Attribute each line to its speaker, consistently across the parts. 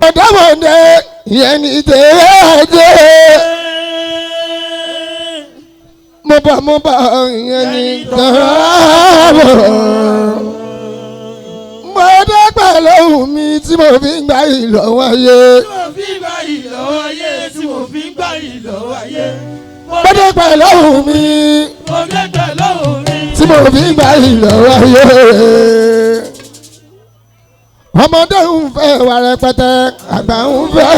Speaker 1: Ọ̀dọ́mọdé yẹn ní tẹ́ẹ̀dẹ́. Mo bá yẹn ní tẹ́ẹ̀bọ̀. Mo dẹ́gbẹ̀ lóhùn mi tí mo fi ń gbà ìlọ́wọ́ ayé.
Speaker 2: Tí mo fi ń gbà ìlọ́wọ́ ayé, tí mo fi ń gbà ìlọ́wọ́ ayé.
Speaker 1: Mo dẹ́gbẹ̀ lóhùn mi.
Speaker 2: Mo dẹ́gbẹ̀ lóhùn mi.
Speaker 1: Tí mo fi ń gbà ìlọ́wọ́ ayé. Ọmọdé ń fẹ́ wà rẹpẹtẹ, àgbà ń fẹ́.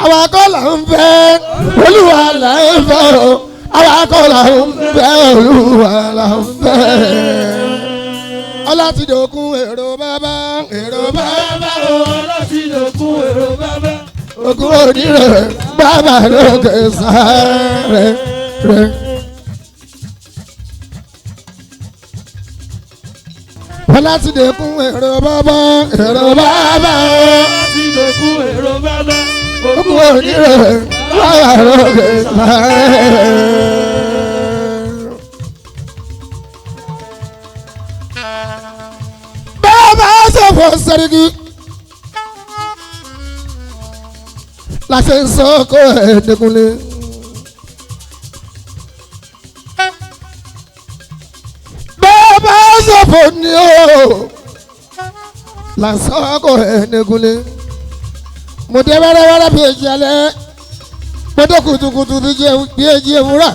Speaker 1: Àwa kọ́ là ń fẹ́, Olúwa là ń fẹ́ o. Àwa kọ́ là ń fẹ́, Olúwa là ń fẹ́. Ọlátìdókun èrò bàbá, èrò bàbá
Speaker 2: o. Ọlátìdókun èrò bàbá.
Speaker 1: Ògùn onírè bàbá lókè sáré rẹ̀. Ọlátìdókun èrò bàbá, èrò bàbá o.
Speaker 2: Ọlátìdókun èrò bàbá.
Speaker 1: Ògùn onírè bàbá lókè sáré rẹ̀. Bàbá sọ̀fọ̀ sẹ́ríkì. Láṣẹ ń sọ kó ẹ̀ẹ́dẹ́kunlé. Bàbá sọ̀fọ̀ ni ó. Làṣọ kó ẹ̀ẹ́dẹ́kunlé. Mo dé wẹ́rẹ́wẹ́rẹ́ bí èjì alẹ́. Mo dé kùtùkùtù bí èjì ewúrà.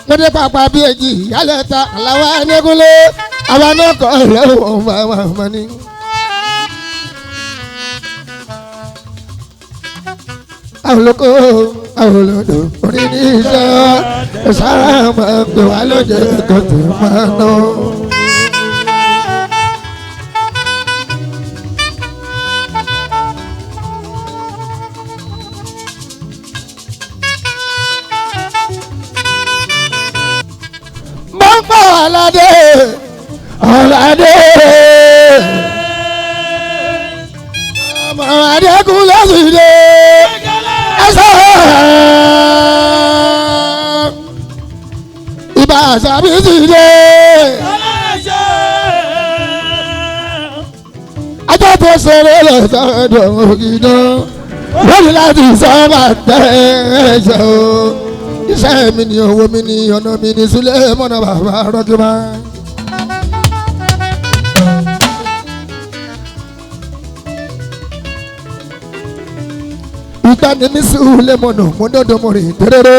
Speaker 1: Mo dé pàpà bí èjì ìyálẹ̀ ta. Àlàwọ̀ ẹ̀ẹ́dẹ́kunlé. Àwa náà kọ́ ẹ̀rọ bàbá ma ní. Àwòlókò àwòlódò orí ní iṣẹ́ ìṣára máa ń pè wá lóde kò tó máa ná. Mo ń pọ̀ aládé aládé ọmọ Adékúnlé sì dé ẹsẹ̀ ibà àṣàbí sì dé ajá tó ṣeré lọ sọ́dọ̀ ògidán lórí láti sọ́mà tẹ́ ẹ̀ṣẹ̀ o iṣẹ́ mi ni owó mi ni ọ̀nà mi ni Súlẹ̀ mọ́nà bàbá rọ́júmọ́. Ìgbà ni mi Súlẹ̀ mọ́nà mo dọ́dọ̀ mo rìn déréré.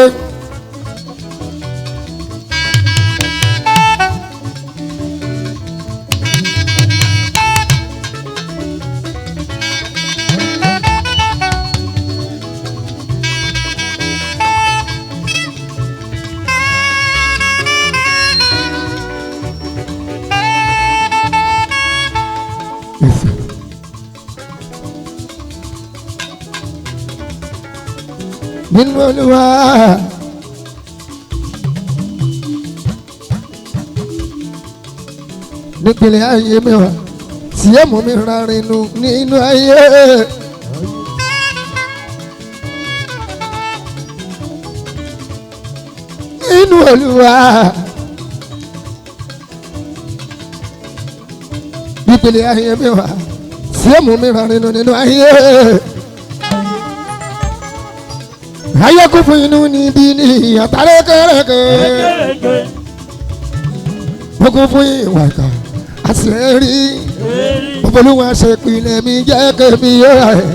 Speaker 1: Nínú Olúwa nípìnlẹ̀ ayé mi wá tí ẹ mú mi rárínú nínú ayé. Nínú Olúwa nípìnlẹ̀ ayé mi wá tí ẹ mú mi rárínú nínú ayé. Ayé kún fún inú níbí ní àtàrékèrèké. Ó kún fún ìwà ìkà àṣírí. Olúwa ṣe pinlẹ̀ mi jẹ́ kémi yóò rà ẹ̀.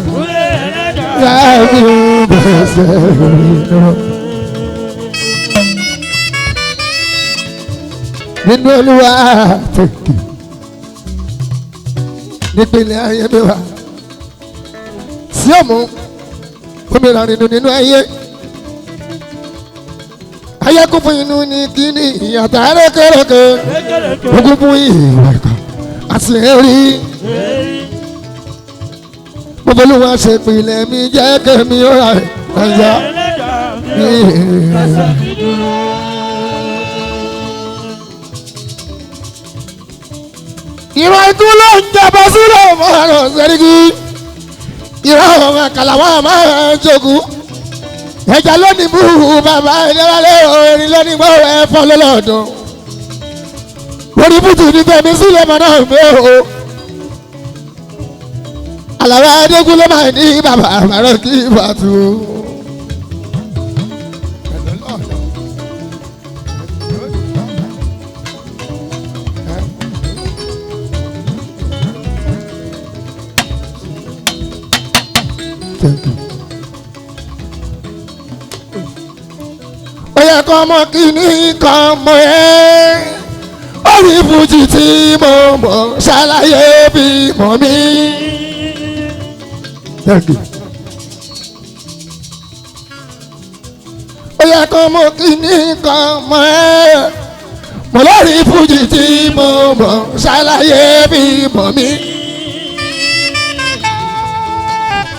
Speaker 1: Láàbí ó bẹ̀sẹ̀ rìn. Nínú Olúwa tètè nípìnlẹ̀ ayé mi wá. Sí òmù gómìnà nínú nínú ayé. Ayé kún fún inú ní kíní ìyàtọ̀ rékèrèké. Ogún fún ìwà ìkà àṣírí. Gbogbo Olúwa ṣe pinlẹ̀ mi jẹ́ kémi ó rà rẹ̀ ẹ̀yà. Ìran ikú ló ń jẹbọ sílẹ̀ mọ́ràn sẹ́ríkì. Ìran ọmọ kàlàwọ́ máa ń jogún. Ẹja lónìí bú bàbá ìdíwálé orin lónìí gbọ́ ẹ̀fọ́ lọ́lọ́dún. Orí bùtù ní tẹ̀mí sílẹ̀ mọ́ náà mi o. Àlàó Adégún ló máa ní bàbá àmàrà kí bàtú. Thank you. Ó yẹ kọ́ ọmọ kìíní kan mọ̀ ẹ́. Orí fújì tí mo mọ̀ ṣàlàyé bí mọ̀ mí. Thank you. Ó yẹ kọ́ ọmọ kìíní kan mọ̀ ẹ́. Mo lórí fújì tí mo mọ̀ ṣàlàyé bí mọ̀ mí.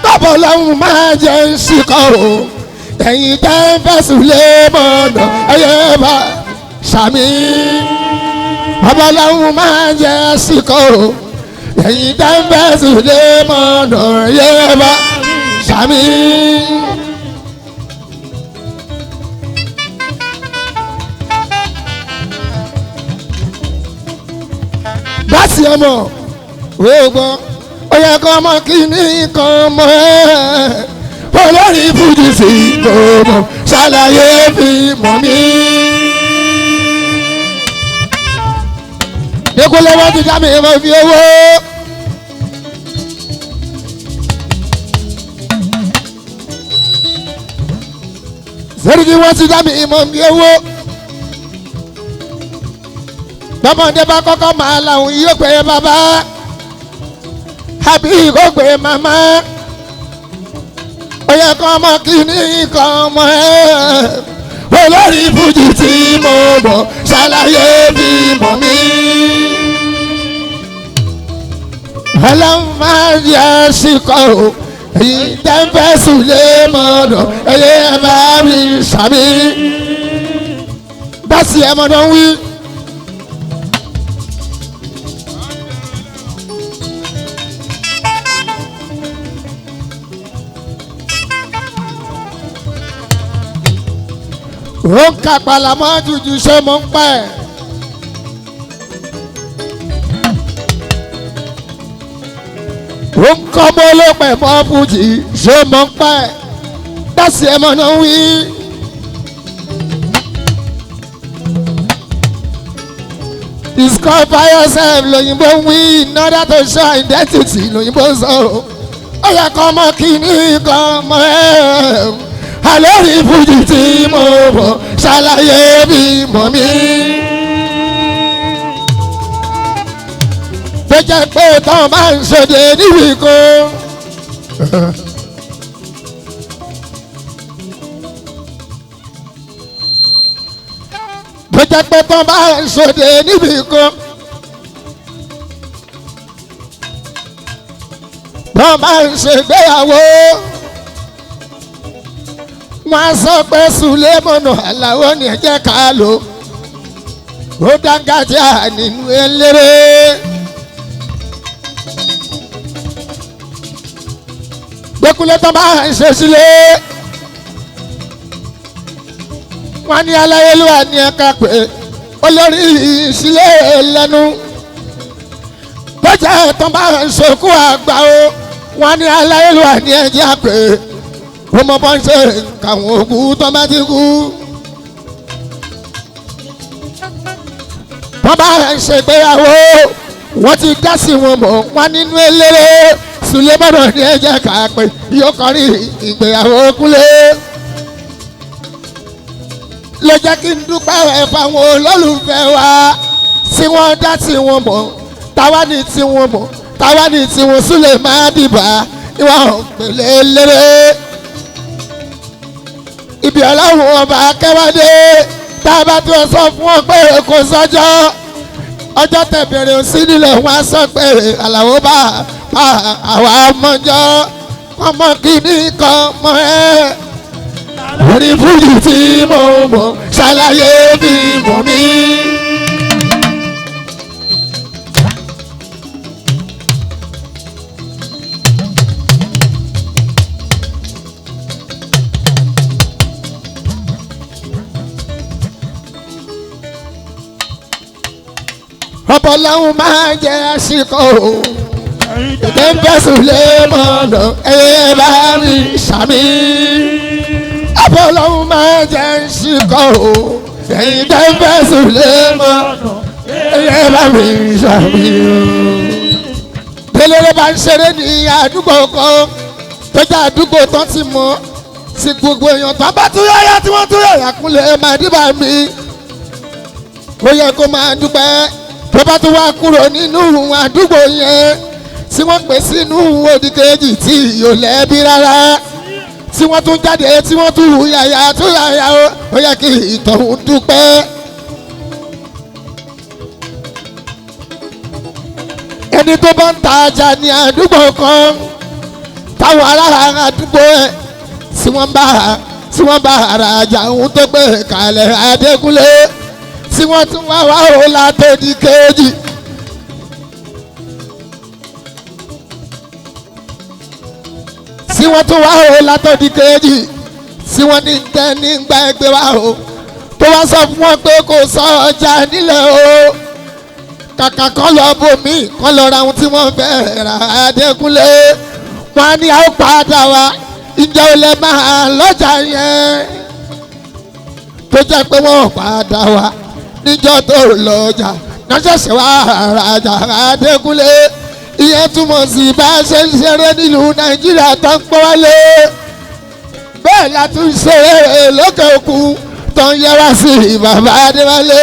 Speaker 1: Bàbá lọ́hùn máa jẹ́ ń ṣìkọ́ o. Ẹ̀yin tẹ́ ń fẹ̀sùn lé mọ̀nà ẹ̀yẹ bá sàmì. Bàbá lọ́hùn máa jẹ́ ṣìkọ́ o. Ẹ̀yin tẹ́ ń fẹ̀sùn lé mọ̀nà ẹ̀yẹ bá sàmì. Báṣì ọmọ ògbọ́n ó yẹ kọ́ ọmọ kìíní kan mọ́ ẹ́ olórí fújì sí gbogbo ṣàlàyé fi mọ̀ mí. Dékúnlé wọ́n ti dá mi mọ̀ fi owó. Sẹ́ríkì wọ́n ti dá mi mọ̀ fi owó. Bọ́mọdé bá kọ́kọ́ máa làwọn yóò pé bàbá àbí kò pé màmá. Ó yẹ kọ́ ọmọ kìíní kan mọ́ ẹ́. Olórí fújì tí mo mọ̀ ṣàlàyé bí mọ̀ mí. Ọlọ́run máa ń yẹ síkọ̀ o. Èyí tẹ́ ń fẹ́ sùn lé mọ́dọ̀ ẹ̀yẹ ẹ̀ bá mi sàmì. Báṣì ẹ̀ mọ́dọ̀ ń wí. Ó ń ka palamọ́ jújù ṣé mo ń pẹ́. Ó ń kọ́ mọ́ lópẹ̀ mọ́ fújì ṣé mo ń pẹ́. Dásì ẹ̀ mọ̀ náà wí. Discover yourself lòyìnbó ń wí in order to show identity lòyìnbó ń sọ. Ó yẹ kọ́ ọmọ kìíní kan mọ́ ẹ́. Àlórí fújì tí mo mọ̀ ṣàlàyé bí mọ̀ mí. Tó jẹ́ pé tán máa ń ṣòde níbi kan. Tó jẹ́ pé tán máa ń ṣòde níbi kan. Tán máa ń ṣègbéyàwó. Wọ́n á sọ pé Sùlẹ́mọ̀nà Àlàó ni ẹ jẹ́ ká lò ó dáńgájíà nínú eléré. Gbẹ́kúlé tán bá ń ṣe sílé. Wọ́n ní aláyélúwà ní ẹ̀ka pé olórí ìsílẹ̀ lẹ́nu. Bọ́jà tán bá ń ṣokú àgbà o. Wọ́n ní aláyélúwà ní ẹ̀jẹ̀ pé ó mọ bọ́n ṣe káwọn òkú tó bá ti kú. Wọ́n bá ń ṣègbéyàwó wọ́n ti dá sí wọn mọ̀ wọ́n nínú eléré Sùlẹ́mọ̀nà ní ẹ̀jẹ̀ ká pé yóò kọrin ìgbéyàwó kúlé. Ló jẹ́ kí n dúpẹ́ ẹ̀ fáwọn olólùfẹ́ wa tí wọ́n dá sí wọn mọ̀ táwa ní tí wọ́n mọ̀ táwa ní tí wọ́n Sùlẹ̀ má dìbà ìwà òpèlè eléré. Ibi ọlọ́run ọba akẹ́wádé tá a bá tún ọ sọ fún ọ pé kò sọ́jọ́ ọjọ́ tẹ̀bẹ̀rẹ̀ sí nílẹ̀ wọn á sọ pé Àlàó bá àwa mọ́jọ́ ọmọ kìíní kan mọ́ ẹ́. Orí fújì tí mo mọ̀ ṣàlàyé bí mọ̀ mí. Ọ̀pọ̀lọ́hún máa jẹ́ àṣìkò o. Ètè ń fẹ̀sùn lé mọ́nà ẹ bá mi ṣàmì. Ọ̀pọ̀lọ́hún máa jẹ́ àṣìkò o. Ẹ̀yin tẹ́ ń fẹ̀sùn lé mọ́nà ẹ bá mi ṣàmì o. Délére bá ń ṣeré ní àdúgbò kan tó jẹ́ àdúgbò tán ti mọ̀ sí gbogbo èèyàn tó bá tún yáyá tí wọ́n tún yàyà kúnlẹ̀ máa dìbà mi. Ó yẹ kó máa dúpẹ́ tó bá tún wá kúrò nínú àdúgbò yẹn tí wọ́n pè sínú òdì kejì tí yóò lẹ́bi rárá tí wọ́n tún jáde tí wọ́n tún hù yàyà tún yàyà ó yẹ kí ìtọ̀hún dúpẹ́. Ẹni tó bá ń ta ajá ní àdúgbò kan táwọn ará àdúgbò ẹ̀ tí wọ́n bá ara ajá òun tó gbé kalẹ̀ Adékúnlé tí wọ́n tún wá wá ó látòdì kejì. Tí wọ́n tún wá ó látòdì kejì tí wọ́n ní tẹ́ nígbà ẹgbẹ́ wa o tó wá sọ fún wọn pé kò sọ ọjà nílẹ̀ o kàkà kan lọ bòmí kan lọ ra ohun tí wọ́n fẹ́ rà Adékúnlé wọn ní a ó padà wá ìjọ olè máa lọ́jà yẹn tó jẹ́ pé wọ́n padà wá níjọ́ tó lọ́jà náṣẹ̀ṣẹ̀ wá rajà Adékúnlé ìyẹn túmọ̀ sí bá a ṣe ń ṣeré nílùú Nàìjíríà tó ń pọ́ wálé bẹ́ẹ̀ la tún ṣeré lókè òkun tó ń yẹra sí bàbá Adéwálé.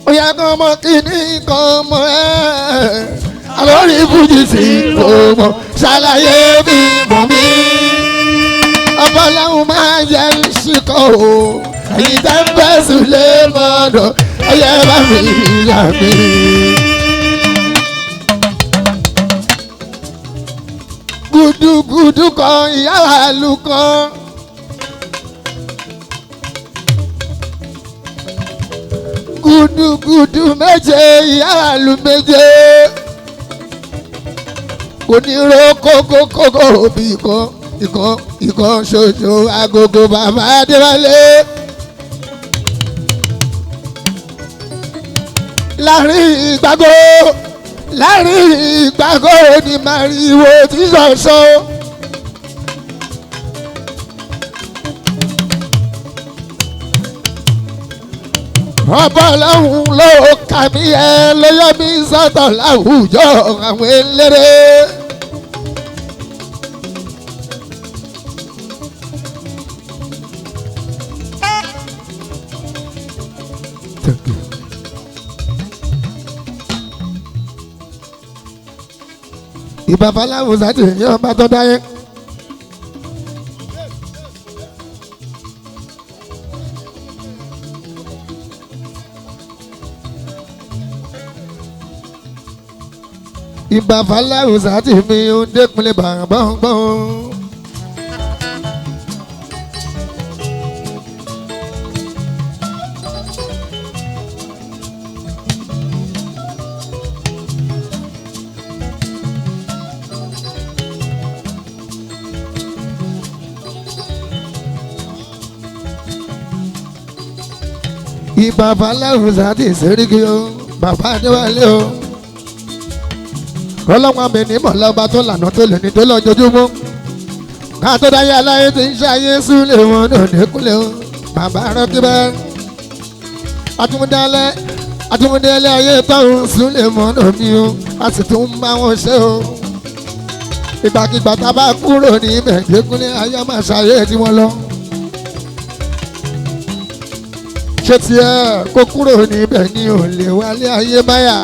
Speaker 1: Oya kan mọ kíní kan mọ ẹ́ àlórí fújì sí kò mọ̀ ṣàlàyé mi mọ̀ mí. Ọbọ̀láhùn máa jẹ́ ṣìkọ́ o ẹ̀yin tẹ́ ń fẹ̀sùn lé mọ́dọ̀ ẹ̀yẹ bá mi yà mí. Gùdùgùdù kan ìyá àlù kan. Gudugudu méje ìyá àlù méje kò ní ro kókókókó òbí kan ìkan ìkan ṣoṣo agogo bàbá Adéwálé. Láàrin ìgbàgbọ́ láàrin ìgbàgbọ́ ni màrìwò tí ṣọ̀ṣọ́. Ọbọ̀lọ́hún ló kà mí ẹ lóyọ́ mi sọ́tọ̀ láwùjọ àwọn eléré. Ìbàbá láwùjọ ti yàn bá tó dáyé. Ìbàbá láwùjọ ti mi ń dẹ́kunlé bàbọ̀ngbọ̀n. Ìbàbá láwùjọ ti sẹ́ríkì o bàbá Adéwálé o. Ọlọ́run àmì ní mọ̀lọ́ba tó lànà tó lè ní tó lọ́jọ́júmọ́. Ká tó dáyé aláyé tí ń ṣayé súlẹ̀ wọn ní òdekúnlé o bàbá rọ́kíbẹ́. Àtúndálẹ̀ ayé táwọn súlẹ̀ wọn ní o a sì tún ń bá wọn ṣe o. Ìgbàkigbà tá a bá kúrò ní mẹ̀ẹ́dẹ́kúnlé ayé máa ṣayé tí wọ́n lọ. Ṣé tiẹ̀ kó kúrò níbẹ̀ ni ò lè wálé ayé báyà?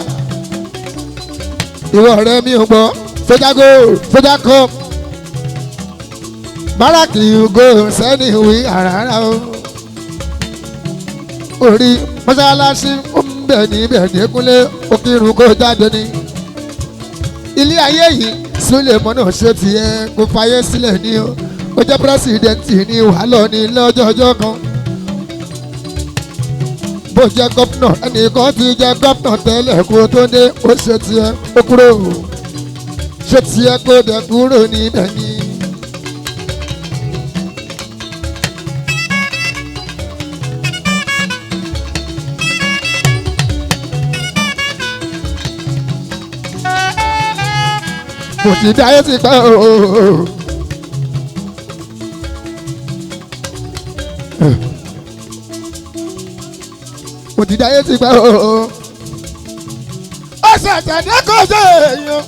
Speaker 1: Ìwọ ọ̀rẹ́ mi ò gbọ́ sójà go sójà come báràkì go sẹ́ni ìwé àràrà o. Orí mọ́ṣáláṣí ń bẹ̀ níbẹ̀ dẹ́kunlé òkìrùn kó jáde ní. Ilé ayé yìí Súlẹ̀mọ́nà ṣe tiẹ̀ kó fàyè sílẹ̀ ní o. Ó jẹ́ pírẹ́sìdẹ̀ntì ní wàhálà ní lọ́jọ́jọ́ kan. Bó jẹ́ gómìnà ẹnìkan ti jẹ́ gómìnà tẹ́lẹ̀ kó tó dé ó ṣe tiẹ̀ ó kúrò ṣe tiẹ̀ kó dẹ̀ kúrò níbẹ̀ ni. Kò sí dáyé ti pẹ́ ooo. Kò sí dáyé ti pẹ́ ooo. Ó ṣẹ̀ṣẹ̀ dé kó ṣe èèyàn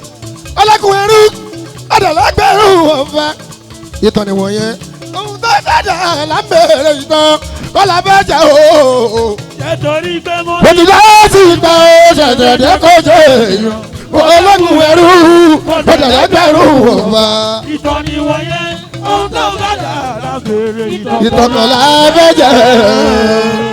Speaker 1: ọlọ́kùnrin rú ọ̀dọ̀lọ́gbẹ̀rún ọ̀fà. Ìtàn ni wọ̀nyẹn. Ohun tó ṣẹ̀dá lábẹ́rẹ́ ìtàn kọ́lá bẹ́ẹ̀ jẹ́ ooo.
Speaker 2: Nítorí pé mo
Speaker 1: Kò sí dáyé ti pẹ́ ó ṣẹ̀ṣẹ̀ dé kó ṣe èèyàn ológun ẹrú ọ̀dọ̀lọ́gbẹ̀rún ọ̀fà.
Speaker 2: Ìtàn ni wọ̀nyẹn. Ohun tó bá dà lábẹ́rẹ́ ìtàn.
Speaker 1: Ìtọ̀kọ̀lá fẹ́jẹ̀.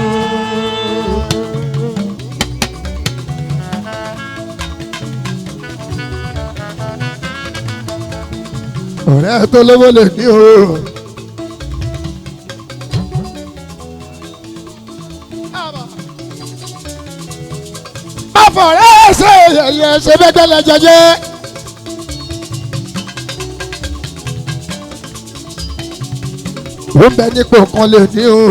Speaker 1: Ọ̀rẹ́ tó lówó lè ní o. Má fọ̀rẹ́ ṣe yẹ̀yẹ̀ ṣe bẹ́gbẹ́lẹ̀ jẹjẹ. Ó ń bẹ nípò kan lè ní o.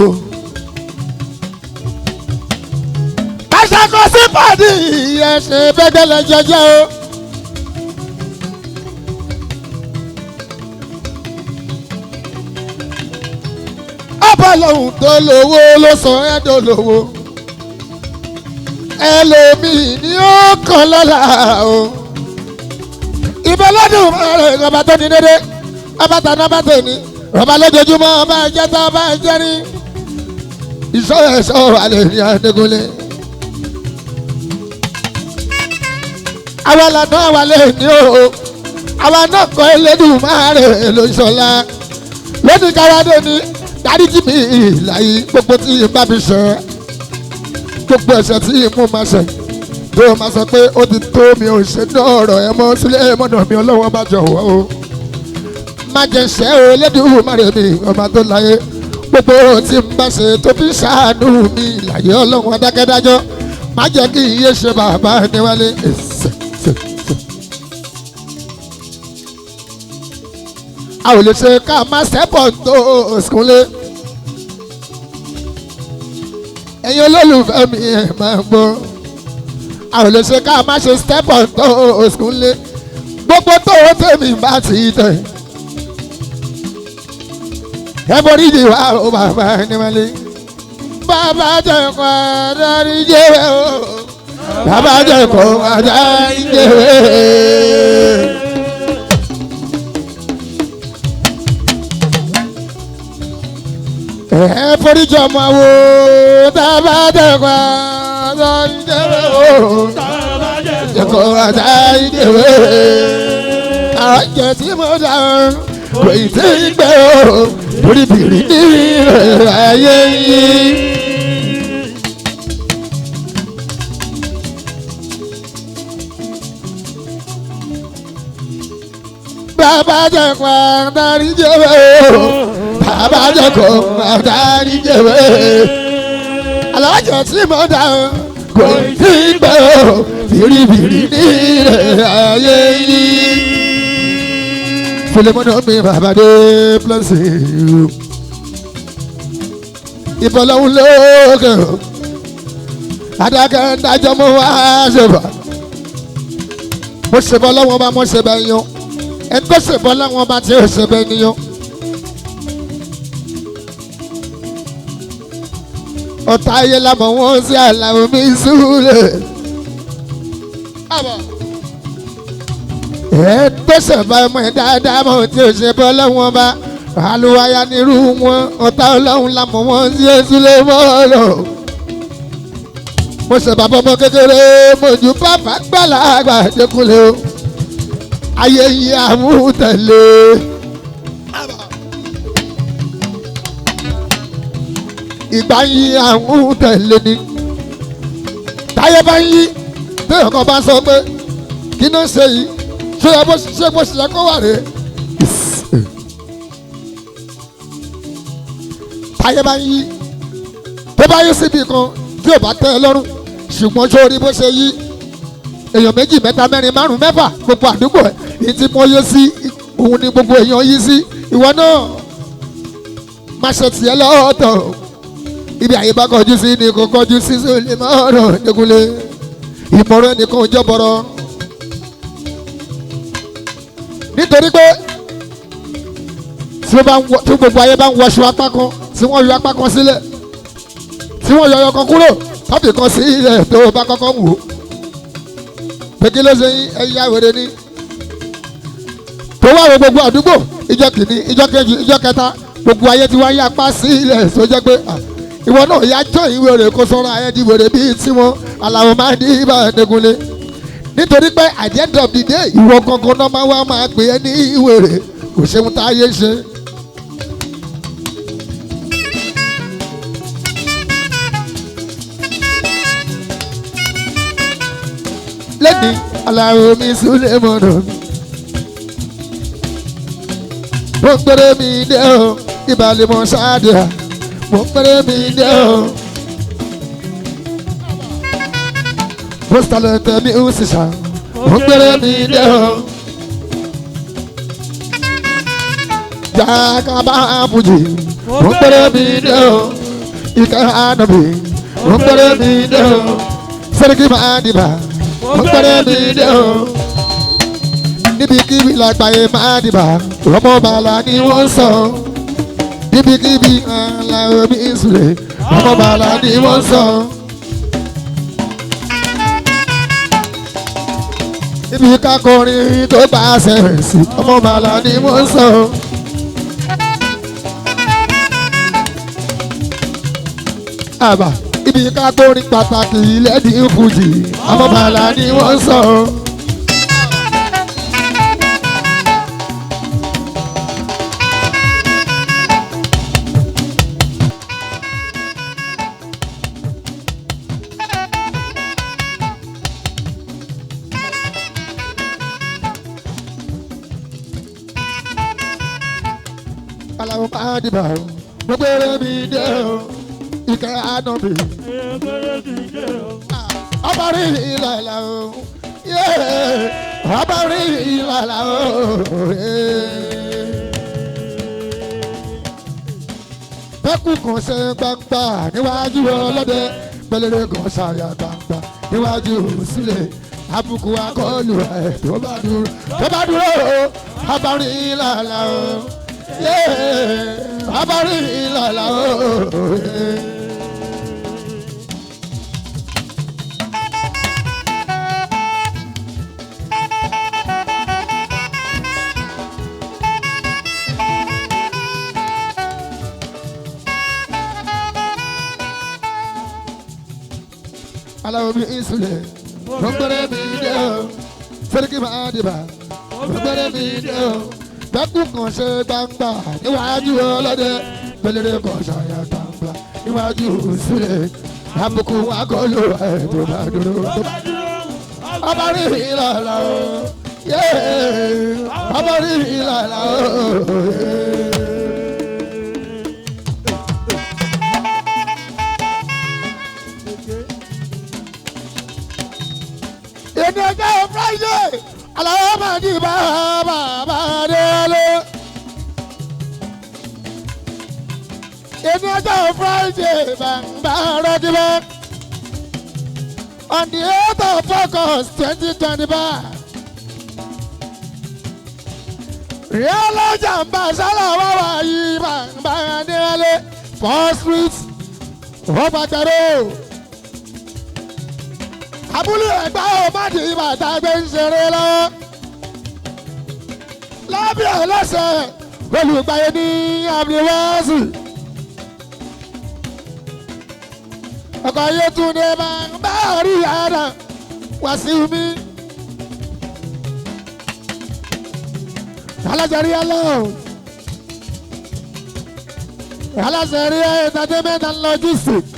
Speaker 1: Aṣakọ sí pàdé ìyẹn ṣe bẹ́gbẹ́lẹ̀ jẹjẹ o. Ọba lòun tó lówó ló sọ ẹ́ dolówó. Ẹlòmíì ni ó kàn lọ́la o. Ìbọn lọ́dún márùn-ún ọba tó ní dédé, ọba tàná ọba tó ní ọba lójoojúmọ́ ọba ìjẹta ọba ìjẹrin ìṣọ́ ẹ̀ṣọ́ wà lè ní Adégúnlé. Àwa lànà àwa lè ní o àwa náà kọ́ Elédùmarè ló ń ṣọlá lónìí káwádé ni dáríjì mi ìlàyé gbogbo tí n bá fi ṣe gbogbo ẹ̀ṣẹ̀ tí mo máa ṣe tó o máa sọ pé ó ti tó mi ò ṣe ní ọ̀rọ̀ ẹ̀ mọ́ sílẹ̀ mọ́nà mi ọlọ́wọ́ bá jọ̀wọ́ o má jẹ́ ṣẹ́ o Elédùmarè mi ọba tó láyé gbogbo tí n bá ṣe tó fi ṣàánú mi láyé ọlọ́run adákẹ́dájọ́ má jẹ́ kí iye ṣe bàbá níwálé ẹ̀sẹ̀ ṣe ṣe. A ò lè ṣe ká má sẹ́pọ̀ tó òsùnlé ẹ̀yin olólùfẹ́ mi ẹ̀ máa gbọ́ a ò lè ṣe ká má ṣe sẹ́pọ̀ tó òsùnlé gbogbo tó tèmi bá ti tẹ̀ ẹbọrí yìí wá o bàbá níwálé bàbá jẹ kó adarí jẹwé o bàbá jẹ kó adarí jẹwé. Ẹ foríjì ọmọ wo bàbá jẹ kó adarí jẹwé o jẹ kó adarí jẹwé. Àwọn jẹ tí mo dá kò ì tí ì gbẹ o bìrìbìrì ní ayé yìí. Bàbá jẹ́ kó adarí jẹ́wé o. Bàbá jẹ́ kó adarí jẹ́wé. Alájọ tí mo dá o kò tí ì gbẹ o bìrìbìrì ní ayé yìí. Filemoni mi bàbá dé blessing. Ìbọ̀lọ́hún lókè o. Adákẹ́ ń dájọ́ mú wá ṣèbà. Mo ṣèbọ̀ lọ́wọ́ bá mo ṣèbà yan. Ẹni tó ṣèbọ̀ lọ́wọ́ bá tí ò ṣèbà ènìyàn. Ọ̀tá ayé lamọ̀ wọ́n sí àlàó mi súlẹ̀. Ẹ tó ṣẹ̀fà ọmọ ẹ̀ dáadáa mọ̀ tí ò ṣe bọ́ lọ́wọ́n bá àlùwàyà nírú wọn ọ̀tá ọlọ́run lamọ̀ wọ́n sí èsúlẹ̀ mọ́ọ̀lọ́. Mo ṣe bàbá ọmọ kékeré mo ju bàbá gbàlagbà jẹkulẹ̀ o ayé yìí àmútẹ̀lé. Ìgbà yìí àmútẹ̀lé ni táyé bá ń yí téèyàn kan bá sọ pé kí ló ń ṣe yìí ṣé ẹ bó ṣe bó ṣe yẹ kó wà rèé. Táyé bá ń yí tó bá yí síbi kan tí ò bá tẹ́ ẹ lọ́rùn ṣùgbọ́n ṣó rí bó ṣe yí èèyàn méjì mẹ́ta mẹ́rin márùn mẹ́fà gbogbo àdúgbò ẹ̀ ní tí mo yé sí òun ni gbogbo èèyàn yí sí ìwọ náà má ṣe tiẹ̀ lọ́tọ̀ ibi àyè bá kọjú sí ni kò kọjú sí sólè mọ́rọ̀ Dékúnlé ìmọ̀ràn ẹnìkan ò jọ̀bọ̀rọ̀ nítorí pé tí gbogbo ayé bá ń wọṣọ apá kan tí wọ́n yọ apá kan sílẹ̀ tí wọ́n yọ ọyọ kan kúrò tọ́pì kan sí ilẹ̀ tó bá kọ́kọ́ wò ó pé kí ló ṣe ẹ̀yà wèrè ni tó wá wo gbogbo àdúgbò ìjọ kìíní ìjọ kejì ìjọ kẹta gbogbo ayé ti wá yí apá sí ilẹ̀ tó jẹ́ pé ìwọ náà yá jọ ìwé rẹ̀ kó sọ́ra ayé di wèrè bíi tiwọn Àlàó máa ní ibà Dékúnlé nítorí pé at the end of the day ìwọ gangan náà máa wá máa pè é ní ìwèrè kò ṣeun tá a yé ṣe. Lẹ́ni Àlàó mi súlẹ̀ mọ́nà mo ń pèrè mi dé o ìbàlẹ̀ mọ́ ṣáàdìá mo ń pèrè mi dé o. Mo sàlẹ̀ tẹ̀mí ń ṣiṣà mo ń pèrè mi dé o. Jàkàbá fújì mo ń pèrè mi dé o. Ìkà ànàbì mo ń pèrè mi dé o. Sẹ́ríkì máa dìbà mo ń pèrè mi dé o. Níbikíbi lágbàáyé máa dìbà ọmọ bàlá ni wọ́n sọ. Níbikíbi Àlàó mi ìsúlẹ̀ ọmọ bàlá ni wọ́n sọ. Níbi kakọrin tó bá sẹ̀rẹ̀ sí ọmọ bàlá ni wọ́n sọ. Àbà ibi kakọrin pàtàkì lẹ́dí fújì ọmọ bàlá ni wọ́n sọ. Àlàó máa dìbà gbogbo eré mi dé o ìkẹ́ ànábì. Ọba rí ìlàlà o ọba rí ìlàlà o. Bẹ́kù kan ṣe gbangba níwájú ọlọ́dẹ pẹ̀lẹ́rẹ́ kan ṣàyà gbangba níwájú sílẹ̀ àbùkù akọlù ẹ̀ tó bá dúró tó bá dúró ọba rí ìlàlà o. Abari ìlàlà ooo. Àlàó mi ìsúlẹ̀, mo ń gbẹ́rẹ́ mi dé o, Sẹ́ríkì máa dìbà, mo ń gbẹ́rẹ́ mi dé o bẹ́kù kan ṣe gbangba níwájú ọlọ́dẹ pẹ̀lẹ́rẹ́ kan ṣàyà gbangba níwájú sílẹ̀ àbùkù akọlù ẹ̀ tó bá dúró. Ọba rí ìlàlà o ọba rí ìlàlà o. Èmi ọjọ́ Friday. Àlàó máa di bàbá délé. Èmi ọjọ́ Friday bàbá rọ́díbẹ́. On the 8th of August 2025. Real jàmbá sálà wá wá yí bàbá délé. 4th Street, Ọbàgbẹ̀rọ. Abúlé Ẹ̀gbá ò má di bàtà gbé ń ṣeré lọ́wọ́. Lábẹ́ ọlọ́sẹ̀ olùgbàyè ní abdulwasi. Ọkọ̀ Yétúndé máa ń bá orí ara wá sí mi. Aláṣẹ rí ọlọ́run. Aláṣẹ rí entertainment and logistics.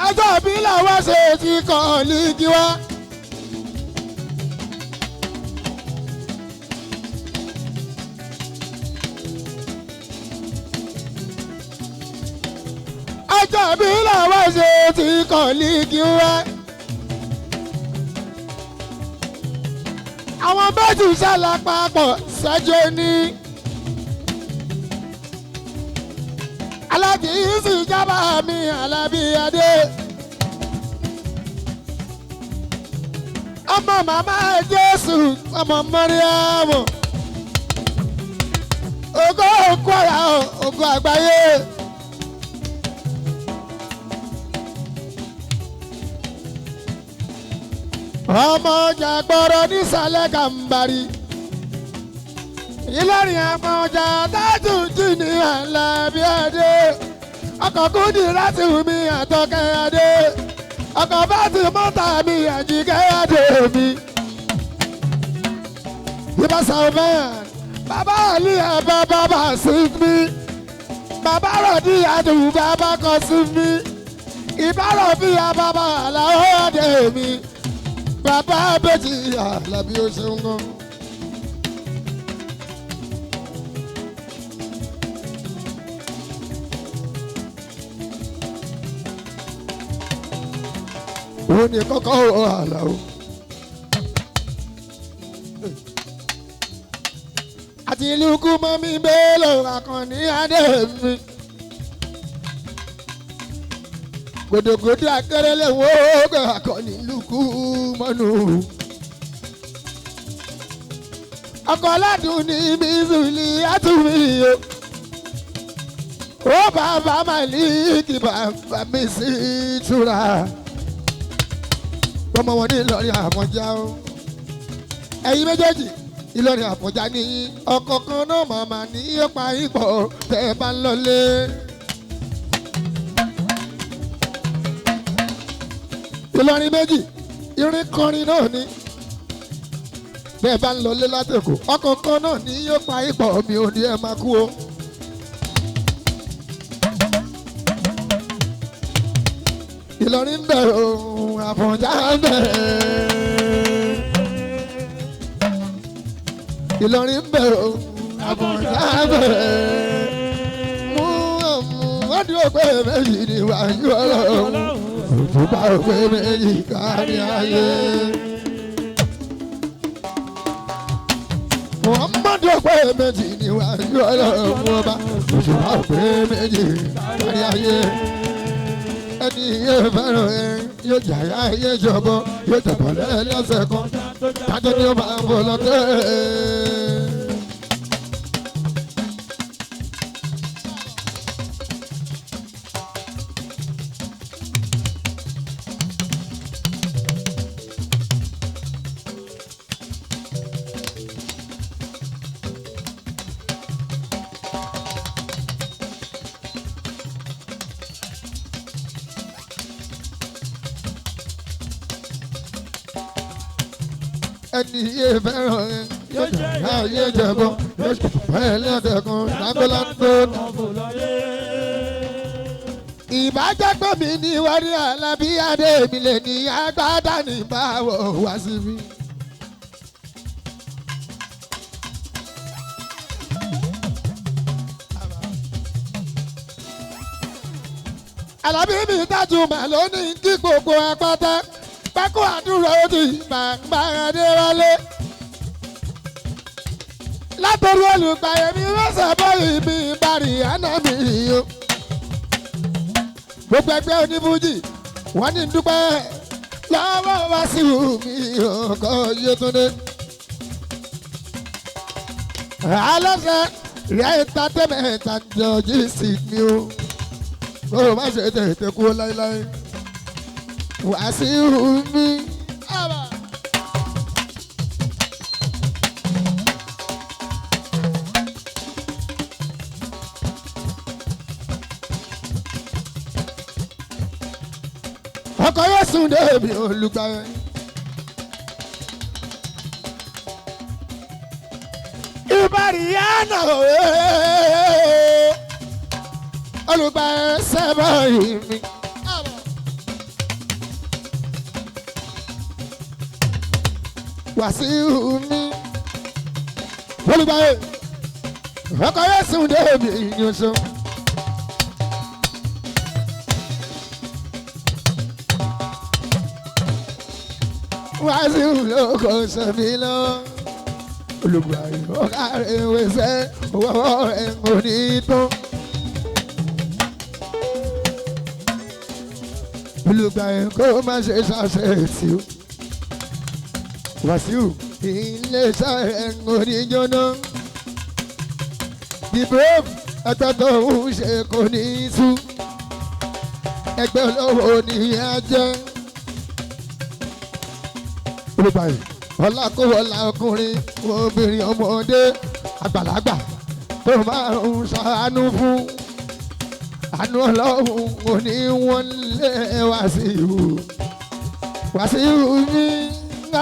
Speaker 1: Ọjọ́ ìbí làwọn ṣe ti kàn lígi wá. Ọjọ́ ìbí làwọn. wá. Àwọn méjì ṣàlápapọ̀ ṣẹ́jọ́ ní. Alábí sì jábà mi Alábí Adé. Ọmọ màmá Jésù ọmọ Mọ́ríámù. Ògo Kwara ògo àgbáyé. Ọmọ ọjà gbọ́rọ̀ nísàlẹ̀ Gàmbàrí. Ìlọrin ọmọ ọjà tájú jì ní Àlàbí Adé. Ọkọ̀ kúndì láti wù mí Àtọ́kẹ́ Adé. Ọkọ̀ bá ti mọ́ta mi Àjíkẹ́ Adé mi. Ibà Salman, bàbá àlì àbá bàbá sí mi. Bàbá rọ̀dí àdùn bàbá kan sí mi. Ìbárọ̀ bí àbàbà àlàó Adé mi. Bàbá méjì Àlàbí ó ṣeun gan. Òun ni kọ́kọ́ ò Àlàó. Àti ìlúkú mọ́mí Bello Àkànní Adé mi. Gòdògòdò akérèlé wo gbé Àkànní lukú mọ́nú. Ọkọ̀ aládùn ní Mísúlì àtúnmí o. Ó bàbá Màlíkì bàbá mi sí ìtura. Ọmọ wọn ní Ìlọrin Àfọ̀njá o. Ẹ̀yin méjèèjì Ìlọrin Àfọ̀njá ní ọkọ̀ kan náà màmá ní ọ̀pá ipò tẹ́ ẹ bá ń lọlé. Ìlọrin méjì irin kọrin náà ni bẹ́ẹ̀ bá ń lọlé látẹ̀kọ̀ ọkọ̀ kan náà ní yóò pa ipò mi ò ní ẹ máa kú o. Ìlọrin ń bẹ̀rẹ̀ òun Àfọ̀njá ń bẹ̀rẹ̀. Ìlọrin ń bẹ̀rẹ̀ òun Àfọ̀njá ń bẹ̀rẹ̀. Mú ọdún òpè méjì ní wàjú ọlọ́run. Òtúbà òpè méjì kárí ayé. Muhammadu òpè méjì ní wàjú ọlọ́run ọba. Òtúbà òpè méjì kárí ayé. Ẹni yóò fẹ́ràn ẹ yóò jàyà yóò jọ̀bọ yóò jọ̀bọ lẹ́lẹ́sẹ̀ kan. Tájọ́ ni ó máa ń bọ̀ lọ́tẹ́. Ẹni yé fẹ́ràn ẹ yóò jẹ́ ayé jẹ̀bọ yóò jẹ̀bọ ẹlẹ́dẹ̀kùn lágbóláńtó. Ìbájẹ́ pé mi ní wárí Alábí Adé mi lè ní agbádá ní báwo wá sí mi. Alábí mi dájú mà lónìí kí gbogbo apáta pákó àdúrà ó ti gbàgbà Adéwálé. Látọ̀rọ̀ olùgbàyẹ̀mí rọ́ṣà bọ́ọ̀lì mi bàrí àná mi o. Gbogbo ẹgbẹ́ onífújì wọ́n ní dúpẹ́ lọ́wọ́ wá sí mi ọkọ̀ Yétúndé. Aláṣẹ rẹ̀ entertainment and jọ́jí mi o. Kó o má ṣe tètè kú láéláé. Wàsíù mi. Ọkọ̀ yóò sùn débi olùgbàyẹ. Ìbàríyànà olùgbàyẹ sẹ́bọ̀ yìí mi. Wàsíù mi olùgbàyè ọkọ̀ yóò sùn débi ìyànṣọ. Wàsíù ló kò sọ mí lọ. Olùgbà ọ̀gá rẹ̀ wẹ̀sẹ̀ owó rẹ̀ kò ní tán. Olùgbà kó má ṣe ṣàṣẹ̀tì o. Wàsíù iléeṣẹ́ rẹ̀ kò ní jóná. The brave ẹgbẹ́ tó ń ṣe kò ní tú. Ẹgbẹ́ olówó ni a jẹ́. Olùgbà yìí ọlákòwọlá ọkùnrin obìnrin ọmọdé àgbàlagbà tó máa ń ṣàánú fún àánú ọlọ́run òní wọ́n lé Wàsíù Wàsíù mi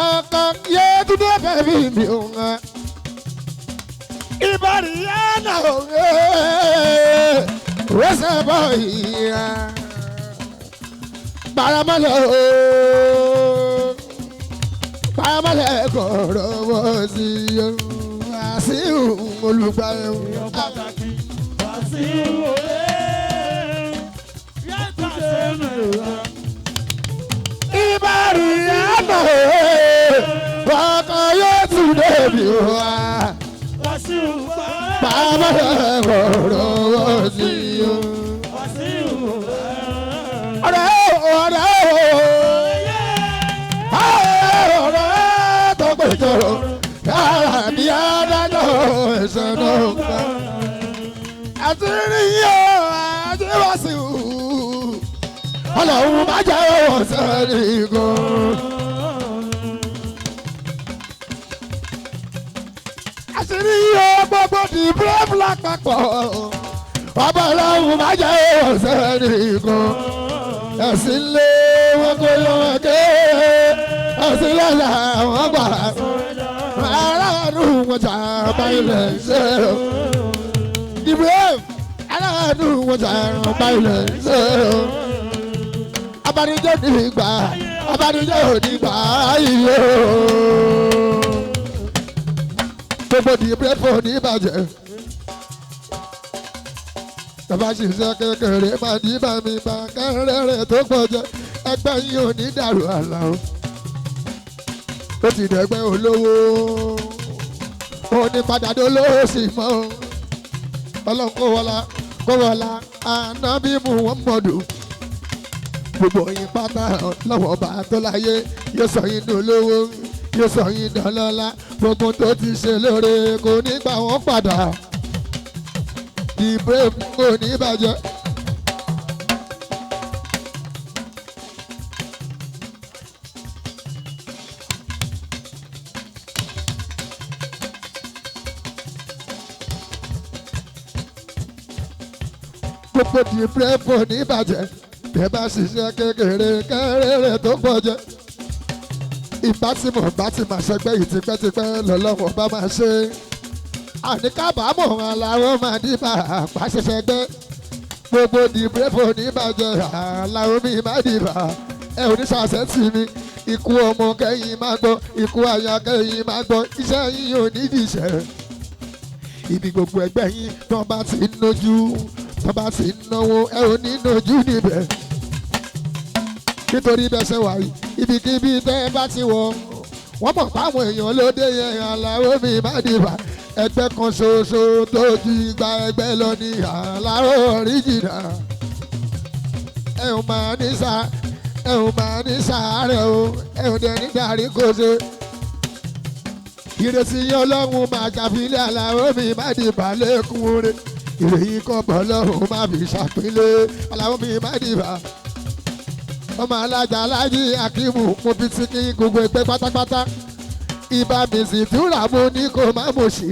Speaker 1: ọkọ Yétúndé bẹ̀bí mi ò ń ìbàdí yánà òwe wẹ́sẹ̀ bọ̀ ìyá paramọ́lẹ̀ ooo paramọ́lẹ̀ kọ̀ọ̀rọ̀ wọ́n sí i Wàsíù olùgbà
Speaker 2: Èèyàn pàtàkì Wàsíù òye. Yétúndé mẹ́ra.
Speaker 1: ìbàdí yánà òwe ọkọ Yétúndé mi wá
Speaker 2: Wàsíù
Speaker 1: paramọ́lẹ̀ kọ̀ọ̀rọ̀ wọ́n sí i.
Speaker 2: Wàsíù òye.
Speaker 1: Ọ̀rẹ́ ọ̀rẹ́ ọ̀rẹ́ tó gbẹjọ́rò yàrá bí adájọ́ ẹ̀sẹ̀ náà gbà. Àti rí yóò àti Wàsíù ọlọ́run má jẹ́ ọ̀sẹ̀ nìkan. Àṣírí yóò gbogbo di brave lápapọ̀ ọba ọlọ́run má jẹ́ ọ̀sẹ̀ nìkan. Ẹ̀sìn lé wọn kò yọ wọn ké ẹ̀sìn lọ́la wọn gbà aráàlú wọn jà bá ilẹ̀ ṣe o. The brave aráàlú wọn jà bá ilẹ̀ ṣe o. Abanijẹ́ nígbà abanijẹ́ onígbà ayé o. Gbogbo the brave ò ní bàjẹ́. Bàbá ṣiṣẹ́ kékeré máa ní bá mi bá kẹ́rẹ́rẹ́ tó pọ̀ jẹ ẹgbẹ́ yìí ò ní dàrú àlà o. Ó ti dẹ̀gbẹ́ olówó ó ní padà dolówó sì mọ́ o. Ọlọ́run kó wọlá kó wọlá ànábì Muhammadu. Gbogbo yín pátá lọ́wọ́ bá tó láyé yóò sọ yín dolówó yóò sọ yín dọlọ́lá gbogbo tó ti ṣe lóore kò ní gbà wọ́n padà. The brave kò ní bàjẹ́. Gbogbo the brave kò ní bàjẹ́. Bẹ́ẹ̀ bá ṣiṣẹ́ kékeré kéré tó pọ̀ jẹ́. Ìbá tí mo bá ti máa ṣẹgbẹ́ yìí tipẹ́tipẹ́ lọ́lọ́wọ́ bá máa ṣe. Àní kábàámọ̀ aláwọ̀ máa ní bá àpàṣẹṣẹ gbẹ́. Gbogbo the brave ò ní bàjẹ́ aláwọ̀ mi máa ní bá. Ẹ ò ní ṣàṣẹ tì mí. Ikú ọmọ kẹ́yìn máa gbọ́, ikú aya kẹ́yìn máa gbọ́, iṣẹ́ yín ò ní dìṣẹ́. Ibi gbogbo ẹgbẹ́ yín tán bá ti ń nójú, tán bá ti ń náwó, ẹ ò ní nójú níbẹ̀. Nítorí bẹ́ẹ̀ ṣe wà yìí, ibikíbi tẹ́ ẹ bá ti wọ̀, wọ́n mọ̀ páwọn èèyàn lóde yẹn aláwọ̀ mi má dìbà. Ẹgbẹ́ kan ṣoṣo tó ju igba ẹgbẹ́ lọ ní aláwọ̀ oríjìnà. Ẹ ò máa ní sá ẹ ò máa ní sàárẹ̀ o, ẹ ò dẹ̀ ní dàrí kò ṣe. Ìrètí yẹn ọlọ́run máa ṣàfilẹ̀ aláwọ̀ mi má dìbà lẹ́kùn oore. Ìròyìn kan bọ̀ lọ́run má fi ṣàpínlẹ̀ aláwọ̀ mi má dìbà. Ọmọ alájà alájí Akíìmù mo fi ti kí gbogbo ẹgbẹ́ pátápátá. Ibà mi sì túra mo ní kó má mo ṣì.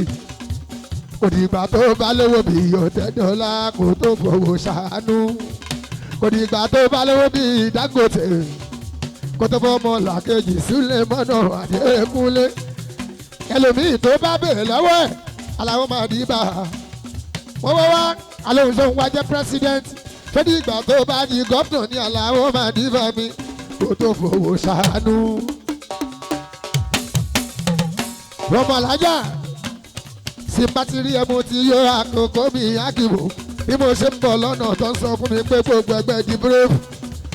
Speaker 1: Kò dìgbà tó bá lówó bí ọ̀tẹ́dọ́là kó tó fowó ṣàánú. Kò dìgbà tó bá lówó bí Dangote kó tó fọmọ làkejì sílẹ̀ mọ́nà Adékúnlé. Ẹlòmíì tó bá bèrè lọ́wọ́ ẹ̀ aláwọ̀ máa dìbà. Wọ́n wá wá alóhùn sóhun wá jẹ́ president. Ṣé dìgbà tó bá di gómìnà ní aláwọ̀ máa dìbà mi kó tó fowó ṣàánú. Ọmọ alájà sì bá ti rí ẹmu tí yóò àkókò mi Akíìmù bí mo ṣe ń bọ̀ lọ́nà tó ń sọ fún mi pé gbogbo ẹgbẹ́ di brave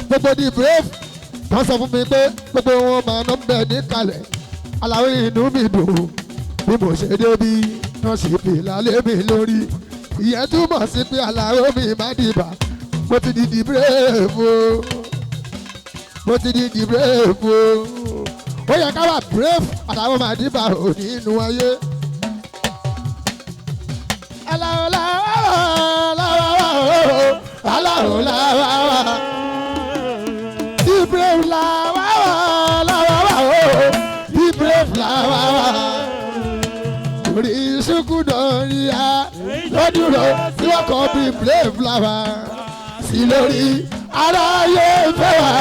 Speaker 1: gbogbo di brave Wọ́n sọ fún mi pé gbogbo wọn máa ná bẹ́ẹ̀ ní kalẹ̀. Aláwọ̀ inú mi dùn bí mo ṣe débi náà ṣe fi lálé mi lórí. Ìyẹn túmọ̀ sí pé aláwọ̀ mi má dìbà. Mo ti di di brave o. Mo ti di di brave o. Ó yẹ ká wà brave aláwọ̀ má dìbà ò nínú ayé. Aláwọ̀ làwọ̀ aláwọ̀ làwọ̀ di brave làwọ̀ làwọ̀ di brave làwọ̀. Orí ṣùkúdọ̀ ríà lọ́dúnrún tí wọ́n kọ́ bí brave làwọ̀ sí lórí aráyé fẹ́ wá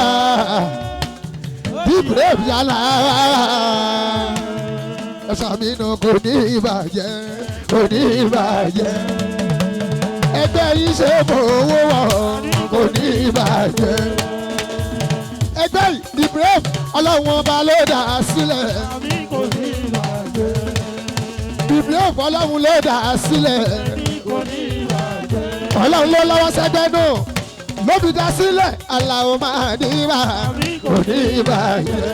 Speaker 1: di brave yàrá. Ẹ̀sà mi nù kò ní ìbàjẹ́ kò ní ìbàjẹ́. Ẹgbẹ́ yìí ṣe fowó wọ̀ kò ní ìbàjẹ́. Ẹgbẹ́ yìí di brave ọlọ́run ọba ló dá a sílẹ̀.
Speaker 2: Àmì kò ní ìbàjẹ́.
Speaker 1: Di brave ọlọ́run ló dá a sílẹ̀.
Speaker 2: Kò ní ìbàjẹ́.
Speaker 1: Ọlọ́run ló lọ́wọ́ sẹ́gbẹ́ náà ló fi dá sílẹ̀. Aláwọ̀ máa ní ibà kò ní ìbàjẹ́.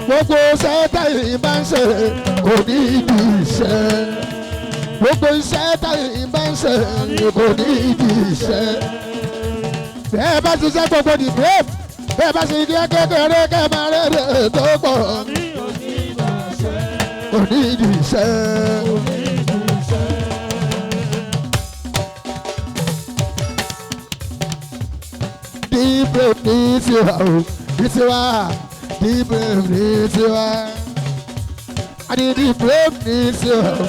Speaker 1: Gbogbo iṣẹ́ táyì bá ń ṣe kò ní ìdí iṣẹ́. Gbogbo iṣẹ́ táyì bá ń ṣe kò ní ìdí iṣẹ́. Bẹ́ẹ̀ bá ṣiṣẹ́ gbogbo di brave. Bẹ́ẹ̀ bá ṣe igi kékeré kẹ́ máa rere tó pọ̀.
Speaker 2: Àmì kò ní ìbàjẹ́.
Speaker 1: Kò ní ìdí iṣẹ́.
Speaker 2: Kò ní ìdí iṣẹ́.
Speaker 1: Di brave ní tiwa o, ní tiwa, di brave ní tiwa. Àní di brave ní tiwa o,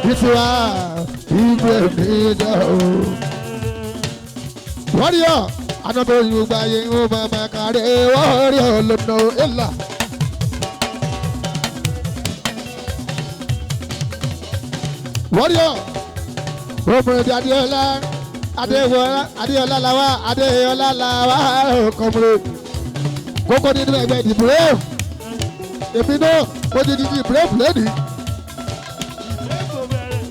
Speaker 1: ní tiwa, di brave ní tiwa o. Warrior, ànábẹ́ Yorùbá yẹn ó máa ma kárẹ̀ warrior lọ́nà ìlà. Warrior, obìnrin Adéọlá, Adéwọlá, Adéọlá làwà, Adéọlá làwà, kọ́múrè. Kókó nínú ẹgbẹ́ di brave. Èmi náà, mo ti di di brave lónìí.
Speaker 2: Èkó bẹ̀rẹ̀.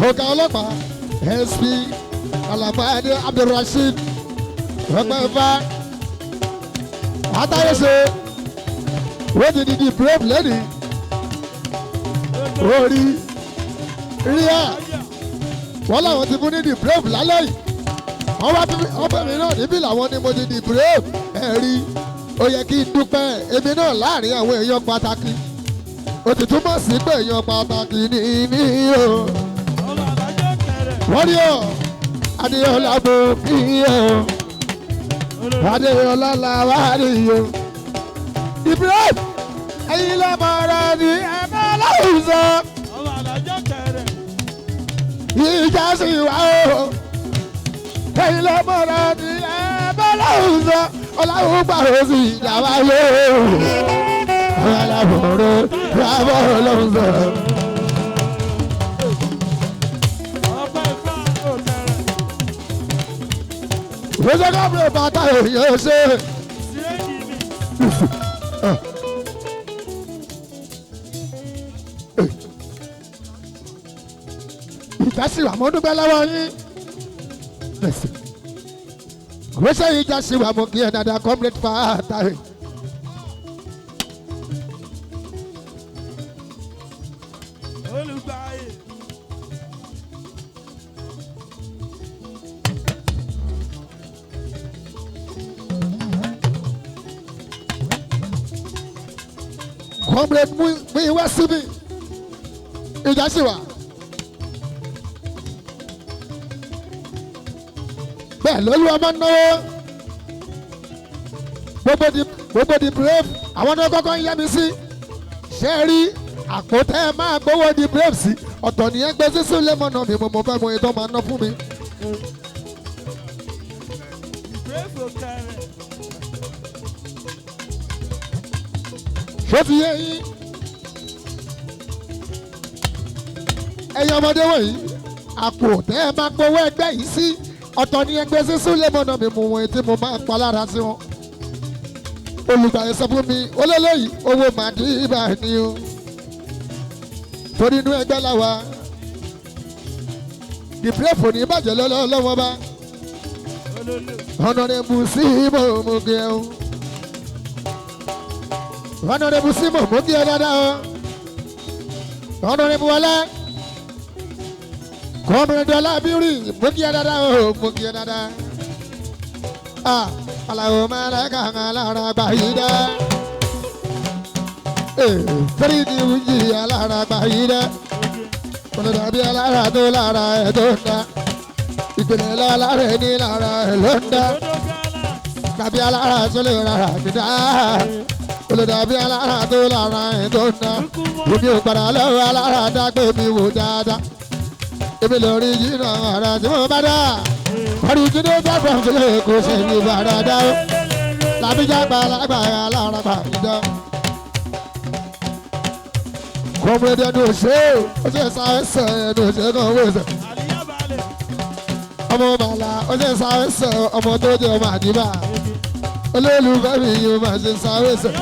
Speaker 1: Ọ̀gá ọlọ́pàá SP Alaba Adé Abdulrasheed Ọgbẹ́fà Atáyéṣe ó ti di di brave lónìí. Orí ríà wọ́n làwọn ti fún ní di brave lálẹ́ yìí. Wọ́n wá ọbẹ̀ mi náà níbí làwọn ni mo ti di brave. Ẹ rí ó yẹ kí n dúpẹ́ èmi náà láàrin àwọn èèyàn pàtàkì. Ó ti túmọ̀ sí pé èèyàn pàtàkì ní mí o.
Speaker 2: Ọba àbájọ kẹrẹ.
Speaker 1: Warrior Adéọlá bò kí ẹ o. Adéọlá làwárí o. Ibrahim ẹ̀yin lọ́mọ rẹ̀ ní ẹ̀fọ́ láwùjọ.
Speaker 2: Ọba àbájọ kẹrẹ.
Speaker 1: Ìjà sì wá o. Ẹ̀yin lọ́mọ rẹ̀ ní ẹ̀fọ́ láwùjọ. Ọláwùn gbà ó sì ìjà wáyé o. Ọláwùrọ̀ rábọ̀ lọ́wùjọ.
Speaker 2: Ọba ìfà òkẹrẹ.
Speaker 1: Ìgbésẹ̀ káfíń bàtà èèyàn ṣe.
Speaker 2: Síréjì mi.
Speaker 1: Ìjà sì wà mọ́ dúpẹ́ lọ́wọ́ yín. Ìgbésẹ̀ ìjà sì wà mọ́ kí ẹ dáadáa comrade Fatai.
Speaker 2: Olùgbàyè.
Speaker 1: Comrade Muyiwa síbi. Ìjà sì wà. Bẹ́ẹ̀ lóluwà máa ń náwó. Gbogbo di brave àwọn náà kọ́kọ́ ń yá mi sí. Ṣé ẹ rí àpótẹ́ ẹ máa gbowó di brave sí? Ọ̀tọ̀ nìyẹn gbé sísú lẹ́mọ̀nà mi mo mọ̀ fẹ́ mọ ìtọ́ máa ná fún mi.
Speaker 2: Brave òkẹrẹ.
Speaker 1: Ṣé ti yé yín? Ẹ̀yin ọmọdé wọ̀nyí, àpò tẹ́ ẹ máa gbowó ẹgbẹ́ yìí sí ọ̀tọ̀ ní ẹgbẹ́ sísú lẹ́mọ̀nà mi mú wọn tí mo máa pa lára sí wọn. Olùgbàyè sọ fún mi, olólèyí owó màdìbà ni o. Torí inú ẹgbẹ́ la wà. The brave ò ní bàjẹ́ lọ́wọ́ bá. Honorable Simo mo kí ẹ o. Honorable Simo mo kí ẹ dáadáa o. Honorable Ọlá. Comrade Ọlá Bírí mo kí ẹ dáadáa o, mo kí ẹ dáadáa. Aláwo máa lẹ́ka alára gbà yí dá. Fẹ́ríkì wújì alára gbà yí dá. Kọ̀lọ̀dàbí alára tó lára ẹ̀ tó ń dá. Ìpìlẹ̀ lára ẹ̀ ní lára ẹ̀ ló ń dá. Dàbí alára tó lè rárá dídá. Olùdàbí alára tó lára ẹ̀ tó ń dá. Èmi ò padà lọ́wọ́ alára dágbé mi wò dáadáa. Èmi lórí yìí náà ara tí mo bá dá. Ọ̀rìjìnà bàbá òkèlè kò ṣe ní bàràdá o. Làbíjà gbàlagbà alára gbàgbà. Kọ́mọdé ẹnu ṣe ó ṣe sáré ẹnu ṣe náà wò ṣe. Ọmọ màlá ó ṣe sáré ọmọ tó jẹ ọmọ àdìbà. Olólùfẹ́ mi yóò máa ṣe sáré sẹ̀.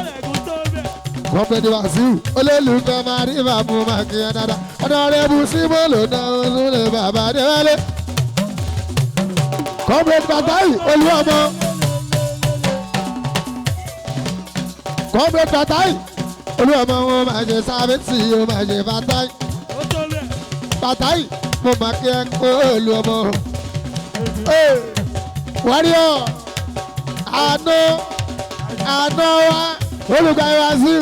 Speaker 1: Kọ́mọdé Wàsíù olólùfẹ́ máa rí bàbá máa kí ẹ dáadáa. Ọ̀nà rẹ̀ bù sí mọ́lò náà ó tún lè bàbá Adéwálé. Comrade Fatai Olúọmọ. Comrade Fatai Olúọmọ wọn máa ṣe sáfẹ́tì wọn máa ṣe Fatai. Fatai mo máa kí ẹ kó Olúọmọ. Warrior àná àná wa olùgbà Wàsíù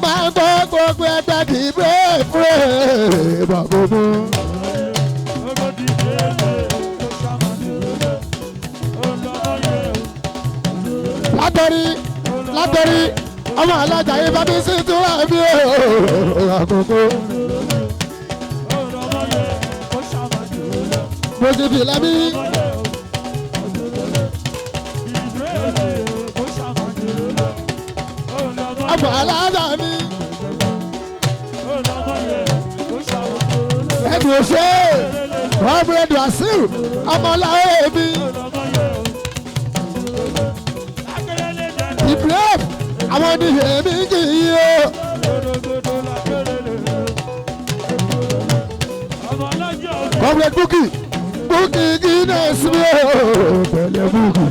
Speaker 1: máa ń gbọ́ gbogbo ẹgbẹ́ kì í bẹ́ẹ̀ fúrẹ́ bàbá mi. Látọ̀rí ọmọ alájà yìí bá mi sí túra mi o àkókò. Mo ti fi lẹ́mí. Ọmọ alájà mi. Ẹ̀dùn òṣè Comrade Wàsíù ọmọ ọláwọ̀ mi. Ìbúrẹ́f àwọn oníṣẹ́ mi kì í yó. Comrade Bukky Bukky Guinness mi o pẹ̀lẹ́ Bukky.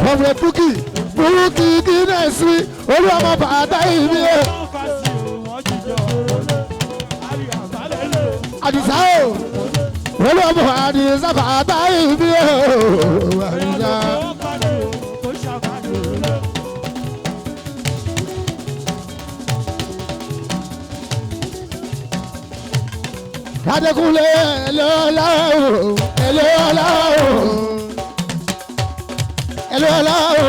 Speaker 1: Comrade Bukky Bukky Guinness mi olúwàmọ̀ bàtà yìí mi o. Àdìsá o. Olúwàmọ̀ àdìsá bàtà yìí mi o. Àdìsá. Adékúnlé ẹlọ́lá o ẹlọ́lá o ẹlọ́lá o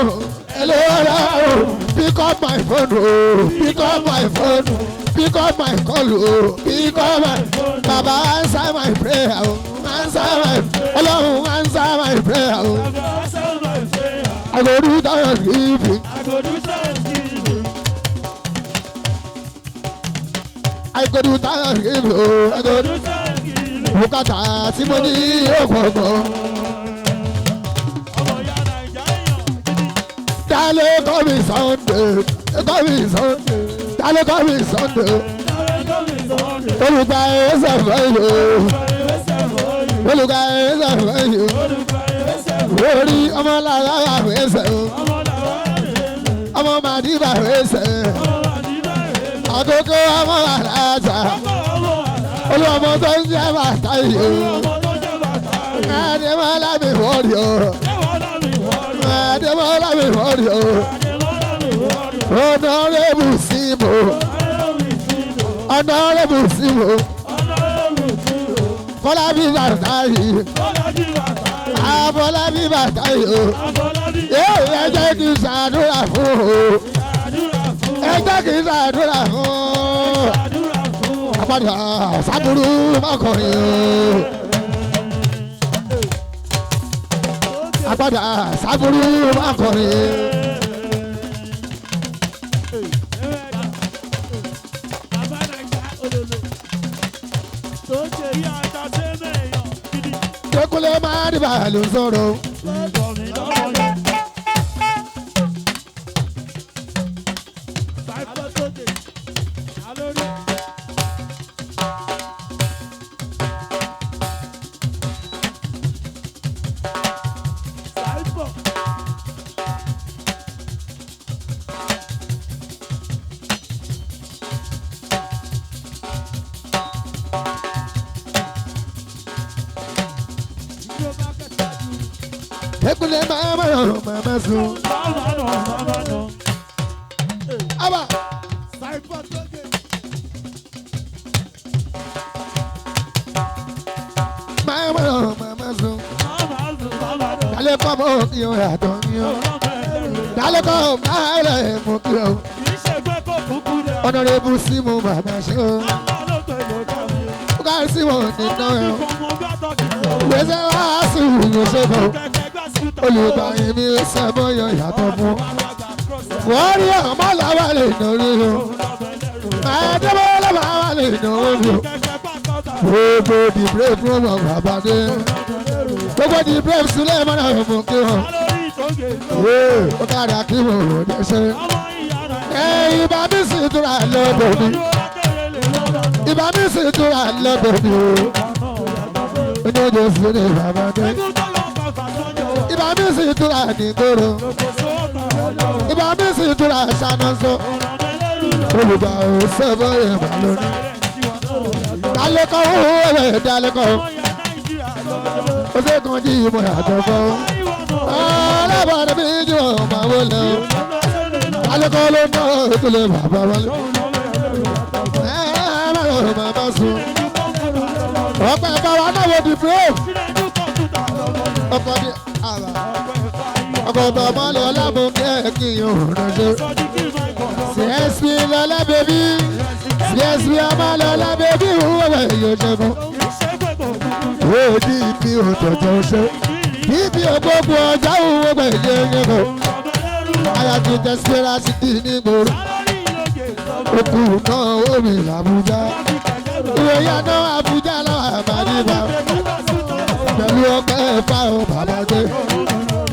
Speaker 1: ẹlọ́lá o pick up my phone o pick up my phone pick up my call o pick up my baba answer my prayer o answer my Ọlọ́run answer my prayer o. I go do thanksgiving. I go do thanksgiving o I go do bùkátà tí mo ní ògbọ̀ngbọ̀n. Dálé kọ́ mi Sunday, kọ́ mi Sunday, dálé kọ́ mi Sunday. Olùgbà ẹsẹ̀ fẹ́yò. Olùgbà ẹsẹ̀ fẹ́yò. Orí ọmọ làrá ẹsẹ̀ o. Ọmọ màdìbà ẹsẹ̀. Àkókò ọmọ àràjà. Olúwọmọ tó ń jẹ́ bàtà yìí o. Adémọ́lá mi wọ́ọ̀rì o. Adémọ́lá mi wọ́ọ̀rì o. Honorable Simo. Honorable Simo. Fọlábí bàtà yìí. Àfọlábí bàtà yìí o. Ẹ jẹ́ kí n ṣàdúrà fún o. Ẹ jẹ́ kí n ṣàdúrà fún o. Àpàdà sábúrú mọ́kànrin o. Àpàdà sábúrú mọ́kànrin. Dékúnlé máa rí bàálù sọ̀rọ̀. Ekule mama mama sun. Aba. Mama mama sun. Dale kọ́ mọ́ kí o yàtọ̀ ní o. Dale kọ́ máa lẹ̀ mú kí o. Ọ̀nàrẹ́bù sí mu bàbá ṣe o. Ó sí wọn nínú ẹ̀ o. Gbèsè wá sí ìwòye ṣẹ́gun. Olùgbàyìn mi sẹ́mọ́yọ̀ yàtọ̀ fún. Wọ́n rí ọmọ làwọn lè nà orí o. Àdébọ́lá làwọn lè nà orí o. Gbogbo di brave fún ọmọ bàbá dé. Gbogbo di brave sílẹ̀ mọ́nà mú kí wọn. Ó kára kí wọn ò ní ṣe. Ìbá mi sì túra lọ́dọ̀ mi. Ìbá mi sì túra lọ́dọ̀ mi o. Onídòó sí ni bàbá dé. Ìbá mi sì túra nígboro. Ìbá mi sì túra ṣáná sọ. Olùgbà ò sẹ́fọ́ ìbá lónìí. Dálẹ́kọ̀ owó ẹ̀rẹ̀ dálẹ́kọ̀. Ó ṣe kan jí ìmọ̀ àtọ̀fọ́. Alábàárẹ̀ mi jù ọmọ wọlé o. Dálẹ́kọ̀ ló ná ìtòlẹ̀ bàbá wọlé. Ẹ má sùn. Ọ̀pẹ̀ bàbá náà wò di brave. Ọkọ̀ di àlà. Ọkọ̀ bàbá lọ lábọ̀ kẹ́ẹ̀kì yóò ránṣẹ́. CSP lọ́lá bèbí. CSP ọmọ lọ́lá bèbí wúwẹ̀ yóò ṣẹ́gun. ODP òtọ̀tọ̀ ṣe. DP ògbógbò ọjà wúwẹ̀ yóò ṣẹ́gun. Ayàtí tẹ̀síra sí ti ní gbòòrò. Okùn náà omi làbújá. Ìròyìn àná Àbújá làwọn àmàlíbà. Pẹ̀lú ọpẹ́ ẹ̀fà ò bàbá dé.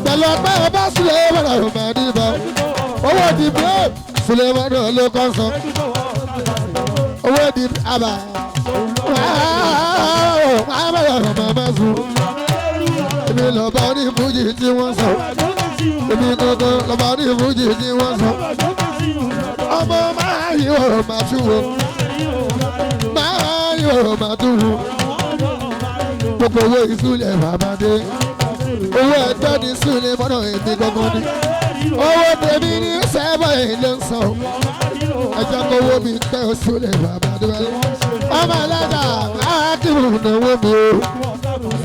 Speaker 1: Pẹ̀lú ọpẹ́ ọba sílẹ̀ wọ́n ò mà níbà. Owó di brave sílẹ̀ wọ́n ló kọ́ sọ. Owó di àbà. Èmi lọ́ba onífújì tí wọ́n sọ. Èmi gangan lọ́ba onífújì tí wọ́n sọ. Ọmọ máa yí ọ̀rọ̀ máa tún wò. Máa yí ọ̀rọ̀ máa tún wò. Gbogbo owó ìsúlẹ̀ bàbá dé. Owó ẹgbẹ́ ní súlẹ̀ mọ́nà èmi gangan ni. Owó tèmi ní sẹ́fọ̀ èlé ń sọ. Ẹjọ́ kó owó mi pẹ́ òsúlẹ̀ bàbá dé. Ọmọ ẹlẹ́dà ákìrù náwó mi o.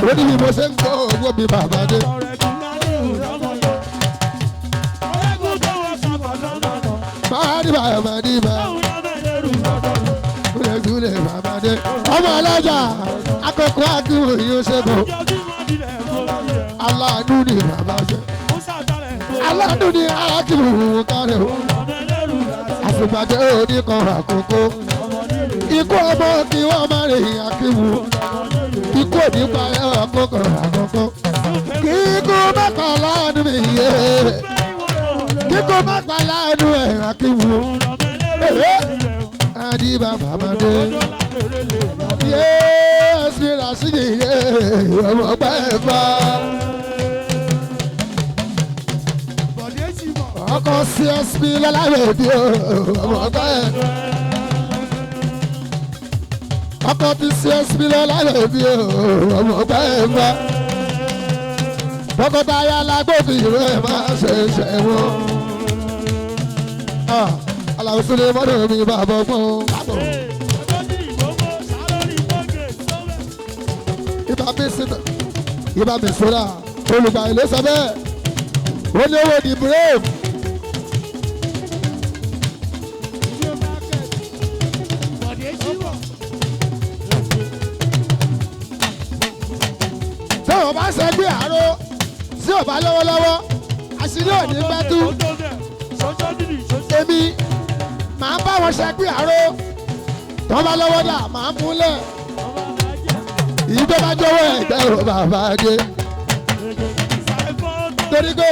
Speaker 1: Ó ní bí mo ṣe ń kó owó mi bàbá dé. Màdìbà màdìbà. Kúlẹ̀kúlẹ̀ bàbá dé. Ọmọ ẹlẹ́dà akọkọ akíwò yóò ṣẹ́gun. Aláàánú ni bàbá jẹ́. Aláàánú ni akíwò kárẹ̀ o. Àfìgbàjẹ́ oníkan àkókò. Ikú ọmọ kí wọ́n má rè akíwò. Ikú òní pa àkókò àkókò. Kíkú má pa láàánú mi yé. Kíkú má pa láàánú ẹ̀ akíwò. Àdìbà bàbá dé. Yes, mi là sí yìí, ọmọ ọgbà ẹ̀fà. Ọkọ̀ CSP lọ́láwẹ̀ bí ọmọ ọgbà ẹ̀fà. Ọkọ̀ ti CSP lọ́láwẹ̀ bí ọmọ ọgbà ẹ̀fà. Tọkọtaya lágbófinró ẹ̀ máa ṣe ṣe wọ́n. Àlàó Súlẹ̀ mọ́tò mi bàbá ọgbọ́n. Ibà mi sọ́ra olùgbà ìlú sọ bẹ́ẹ̀ ó ní owó di brave. Tí o bá ṣe gbé àárọ̀ tí o bá lọ́wọ́lọ́wọ́ àṣírí ò ní pẹ́ tú. Èmi màá bá wọn ṣe gbé àárọ̀ tó bá lọ́wọ́ dà màá múlẹ̀. Ìyí tó bá jọ̀wọ́ ẹ̀gbẹ́ ò bàbá dé. Torí pé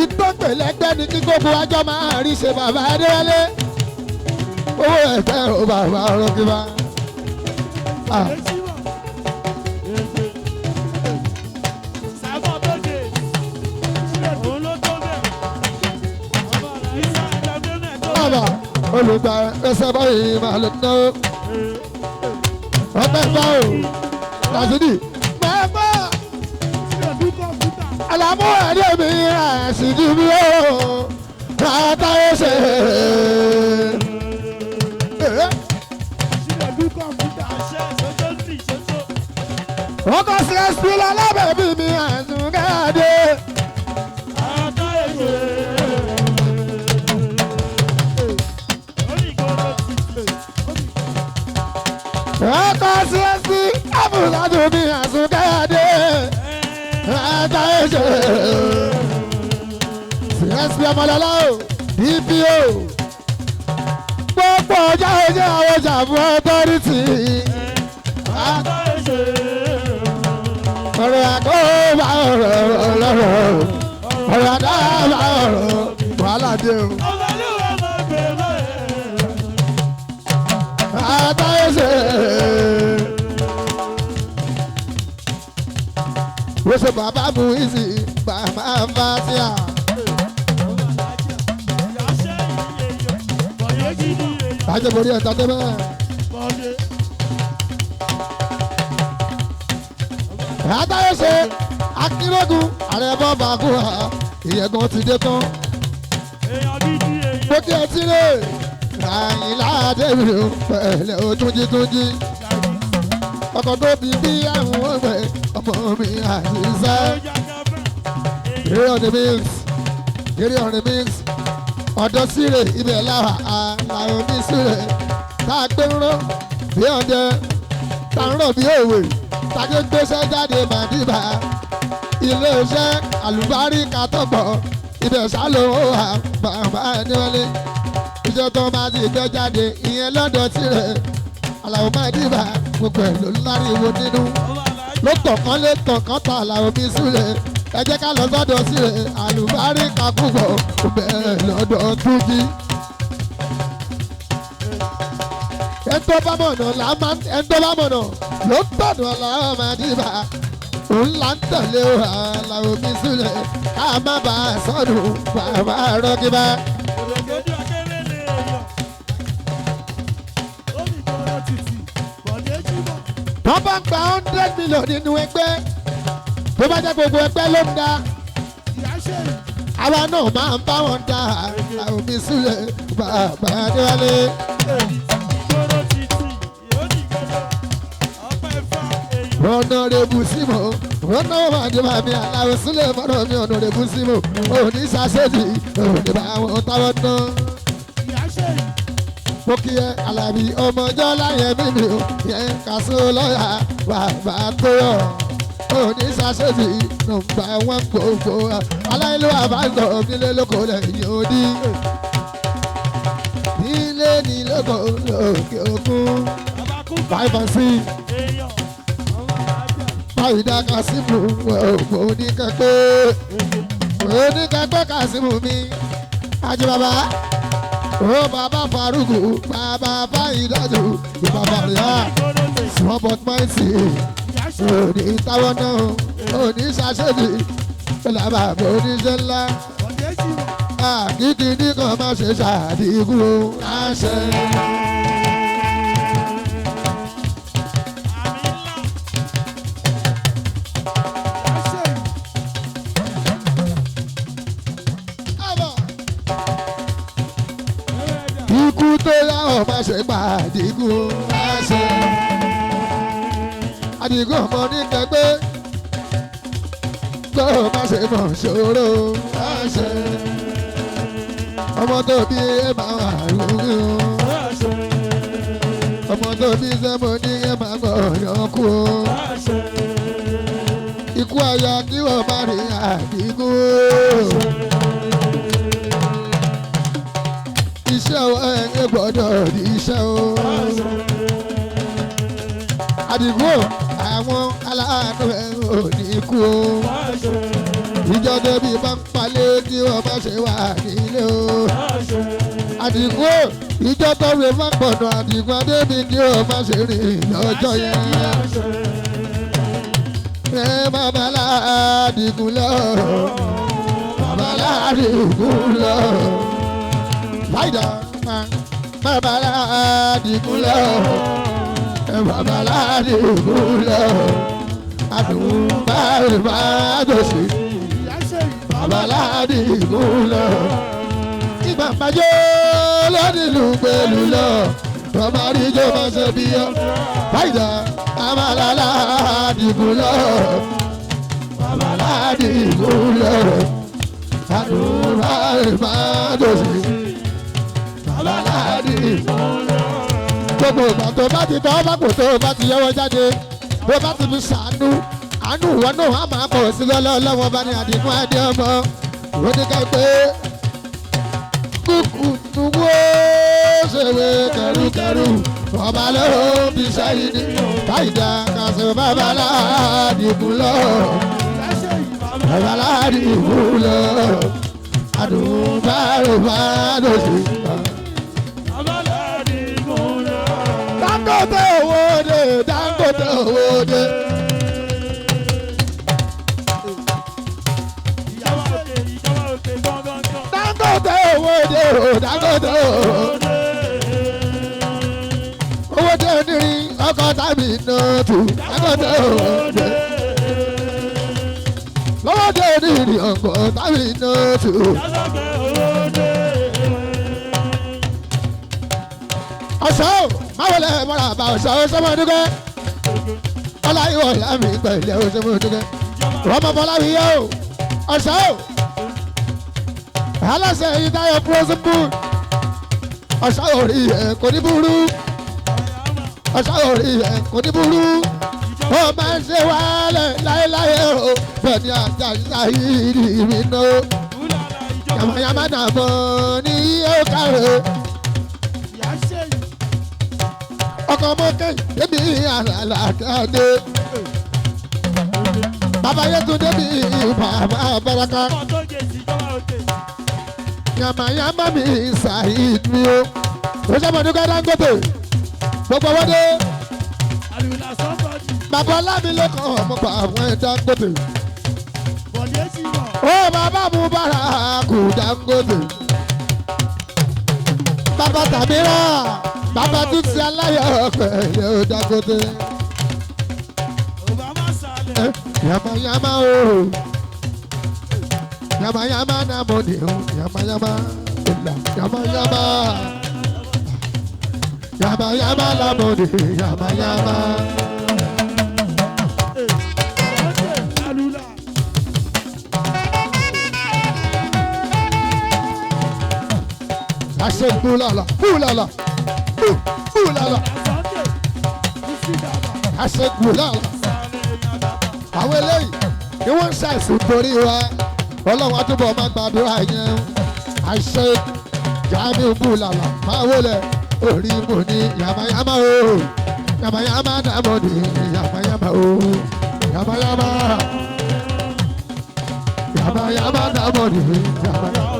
Speaker 1: ìtọ́pẹ̀lẹ́gbẹ́ ni kí gbogbo ajọ́ máa rí ṣe bàbá Adéwálé. Owó ẹ̀gbẹ́ ò bàbá Rọ́kíbá. Olùgbà ẹsẹ̀ báyìí máa lè ná. Ọpẹ́ báwo Rasidi mẹ́fà Àlàmú ẹ̀dẹ́ mi Rasidi mi ó látàyè ṣe. Wọ́n kọ́ sí ẹsẹ̀ lábẹ́bí mi àtúnkẹ́dé. Wọ́n kọ́ sí ẹsẹ̀ àbúrò mi àtúnkẹ́dé. Látàyè ṣe. CSP ọmọlọ́lá o DPO gbogbo ọjà ọjà àwọn ọjà fún ọtọ́rìtì. Ọ̀rọ̀ àkóbá ọ̀rọ̀ ọlọ́rọ̀ ọ̀rọ̀ àdáàbá ọ̀rọ̀ wàhálà dé o. Àtàyè ṣe. Wọ́n ṣe bàbá Muizi bàbá Fatia. Ajẹ́borí ẹ̀ta tó bẹ́ẹ̀. Àtàyè ṣe Akínrógun ààrẹ bọ́ọ̀bà kúrò ìyẹ̀gùn ti dé tán. Mo kí ẹ tí lè Àyìnlá Adébíyì pẹ̀lẹ́ òtúnjítúnjí. Ọkọ̀ tó bí bí àwọn ọgbẹ́ ọmọ mi àṣìṣe. Eré on the mix, eré on the mix. Ọ̀dọ́ síre ibẹ̀ láwà àlàó ní síre. Tá a gbé ń rán bí ọ̀dẹ, tá a ń rọ̀ bí òwe, tá a gbé gbéṣẹ́ jáde màdìbà. Ilé-iṣẹ́ àlùbáríkà tọ̀pọ̀ ibẹ̀ ṣálówó wà bàbá ẹni wọlé. Iṣẹ́ tó máa ti gbé jáde ìyẹn lọ́dọ̀ tirẹ̀. Àlàó màdìbà gbogbo ẹ̀ ló láriwo nínú. Ló tọ̀kan lé tọ̀kan ta àlàó mi sílẹ̀. Ẹ jẹ́ ká lọ sọ́dọ̀ sílẹ̀ àlùbáríkà púpọ̀ bẹ́ẹ̀ lọ́dọ̀ Túnjí. Ẹni tó bá mọ̀nà là máa ẹni tó bá mọ̀nà ló ń tọ̀nà làwọn máa dìbà. Òun là ń tẹ̀lé o àlàó mi sílẹ̀ ká má bàa sọnù bàbá rọ́gíbá. Wọ́n bá ń gba 100 million nínú ẹgbẹ́ tó bá jẹ́ gbogbo ẹgbẹ́ ló ń da àwa náà máa ń bá wọn da àwọn mi sílẹ̀ bàbá Adéwálé. Ọ̀nàrẹ́bù símò ọ̀nà màdìbà mi àlàó sílẹ̀ mọ́nà mi ọ̀nàrẹ́bù símò òní sàṣẹ́jì òní bá wọn táwọn ná. Mo kí ẹ Àlàbí ọmọjọ́ láyé mímí o yẹn kàṣó lọ́yà bàbá tó yọ. Òní sàṣẹ́jì nọ́mbà wọn gbogbo aláìlú àbájọ nílé lóko lẹ́yìn odi. Nílé ní lóko lókè òkun 5 and 6. Báyìí Kasimu oníkẹ́pẹ́ oníkẹ́pẹ́ Kasimu mi Ají bàbá ó bàbá Faruku bàbá Fáyidọ́jú bàbá rẹ̀ small but mighty òní táwọn náà òní ṣàṣẹ́jì pẹ̀lú bàbá oníṣẹ́ ńlá àkìkì nìkan má ṣe ṣàdínkù láṣẹ. Ikú tó yá ọ̀ má ṣe pa Àdìgún láṣẹ. Àdìgún ọmọ ní kẹgbẹ́ tó má ṣe mọ̀ ṣòro láṣẹ. Ọmọ tó bí ẹ máa wà lórí o. Ọmọ tó bí sẹ́mo ní ẹ máa gbọ́ ọ̀yàn kú o. Ikú aya kí wọ́n má rí Àdìgún. Iṣẹ́ o ẹ gbọ́dọ̀ rí iṣẹ́ o. Àdìgún àwọn aláàánú ẹ ò ní kú o. Ìjọ débi bá ń palẹ̀ kí wọ́n má ṣe wà nílé o. Àdìgún ìjọ tọ́wé má pọ̀nà Àdìgún adébí kí wọ́n má ṣe rìn lọ́jọ́ yẹn. Ẹ bàbá Àdìgún lọ, bàbá Àdìgún lọ. Láìda máa Bàbá Ládìgúnlẹ̀ bàbá Ládìgúnlẹ̀ àdùn báyìí bá dòṣì. Bàbá Ládìgúnlẹ̀ ìgbà pàjọ́ lọ́dìlú pẹ̀lú lọ. Bàbá ríjọ́ máa ṣe bí ọ. Báyìí bàbá Ládìgúnlẹ̀ bàbá Ládìgúnlẹ̀ àdùn báyìí bá dòṣì. Bàbá Ládìgúnlẹ̀. Gbogbo ìgbà tó bá ti tọ́ bá kò tó bá ti yọwọ́ jáde bó bá ti fi ṣàánú àánú wọn náà á máa pọ̀ sí lọ́lọ́ lọ́wọ́ bá ní Àdìgún adé ọmọ oníkà pé kúkú nuwó ṣèwé kẹrùkẹrù ọba ló fi ṣẹ́yìn ní báyìí kàṣẹ bàbá Ládìgúnlẹ̀ bàbá Ládìgúnlẹ̀ àdùnbárò bá lòsì. Dangote owó dé, Dangote owó dé. Dangote owó dé o, Dangote owó dé. Owó dé onírin ọkọ̀ tàbí iná tù, Dangote owó dé. Lọ́wọ́ dé onírin ọkọ̀ tàbí iná tù. Ọ̀ṣọ́ máwọlẹ̀ mọ́ra bá ọ̀ṣọ́ sọ́mọ́ dúkẹ́. Ọláyíwọ̀ lámì pẹ̀lẹ́ ọ̀ṣọ́mọ́ dúkẹ́. Rọ́mọ Fọláwí yẹ o, ọ̀ṣọ́ aláṣẹ ìdáyọ̀ pírọ́sìpù. Ọ̀ṣọ́ orí ẹ̀ kò ní burú. Ọ̀ṣọ́ orí ẹ̀ kò ní burú. Ó máa ń ṣe wálẹ̀ láéláé o, bẹ́ẹ̀ ni àjà ìsáyìí mi ná. Yàmàyàmà náà mọ̀ ní yóò kárẹ̀. Ọkọ mọ́kẹ́ débi àlàkàdé. Bàbá Yétúndé débi bàbá Baraka. Yàmàyàmà mi Saheed mi o. Ó ṣe mọ̀dúkẹ́ Dangote. Gbogbo wọ́dé. Bàbá Ọlámilékan ọmọ pa àwọn ẹ̀ Dangote. Ó bàbá Mubarak Dangote. Bàbá Tàmírà. Bàbá tún ti aláyọ̀ pẹ̀lú Dangote. Yamayama o, yamayama na mo ni o, yamayama la, yamayama, yamayama la mo ni, yamayama. Àṣẹ búlàlà búlàlà búlàlà àṣẹ búlàlà. Àwọn eléyìí ni wọ́n ń ṣàìsùn torí wa, Ọlọ́run àtúbọ̀ máa gbàdúrà yẹn. Àṣẹ Jamiu búlàlà máa wọlé orí mo ní yamayama o, yamayama náà mo ní yamayama o, yamayama yamayama náà mo ní yamayama.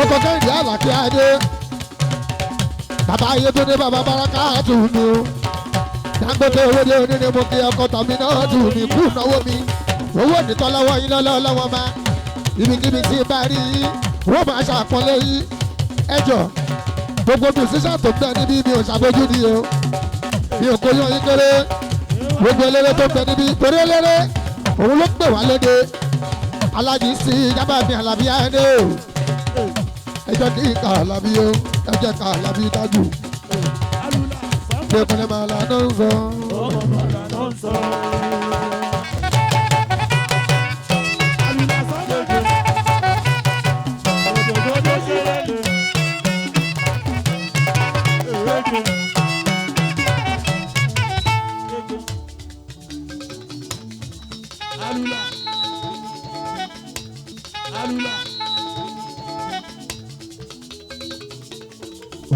Speaker 1: Ọkọ̀ Kẹ́hìndé Àlàkí Adé. Bàbá Ayétúndé bàbá Baraka tù mí o. Dangote owó dé onírin mo kí ọkọ̀ tàmí náà tù mí kú náwó mi. Owó nìkan lọ́wọ́ yín lọ́wọ́ ma. Ibikíbi tí bá rí yín, wọ́n máa ṣàpọ́nlé yín. Ẹ jọ̀ọ́, gbogbo musician tó bẹ níbí mi ò ṣàbójú ni o. Mi ò kó yán yín kéré. Gbogbo eléré tó bẹ níbí torí eléré òun ló pè wá léde. Alájí sí Yábà mi Àlàbí Ayédè o. Ẹ jẹ́ kí ká Àlàbí o, ẹ jẹ́ ká Àlàbí dájú. Ṣé kúnlẹ̀ máa la ló ń sọ?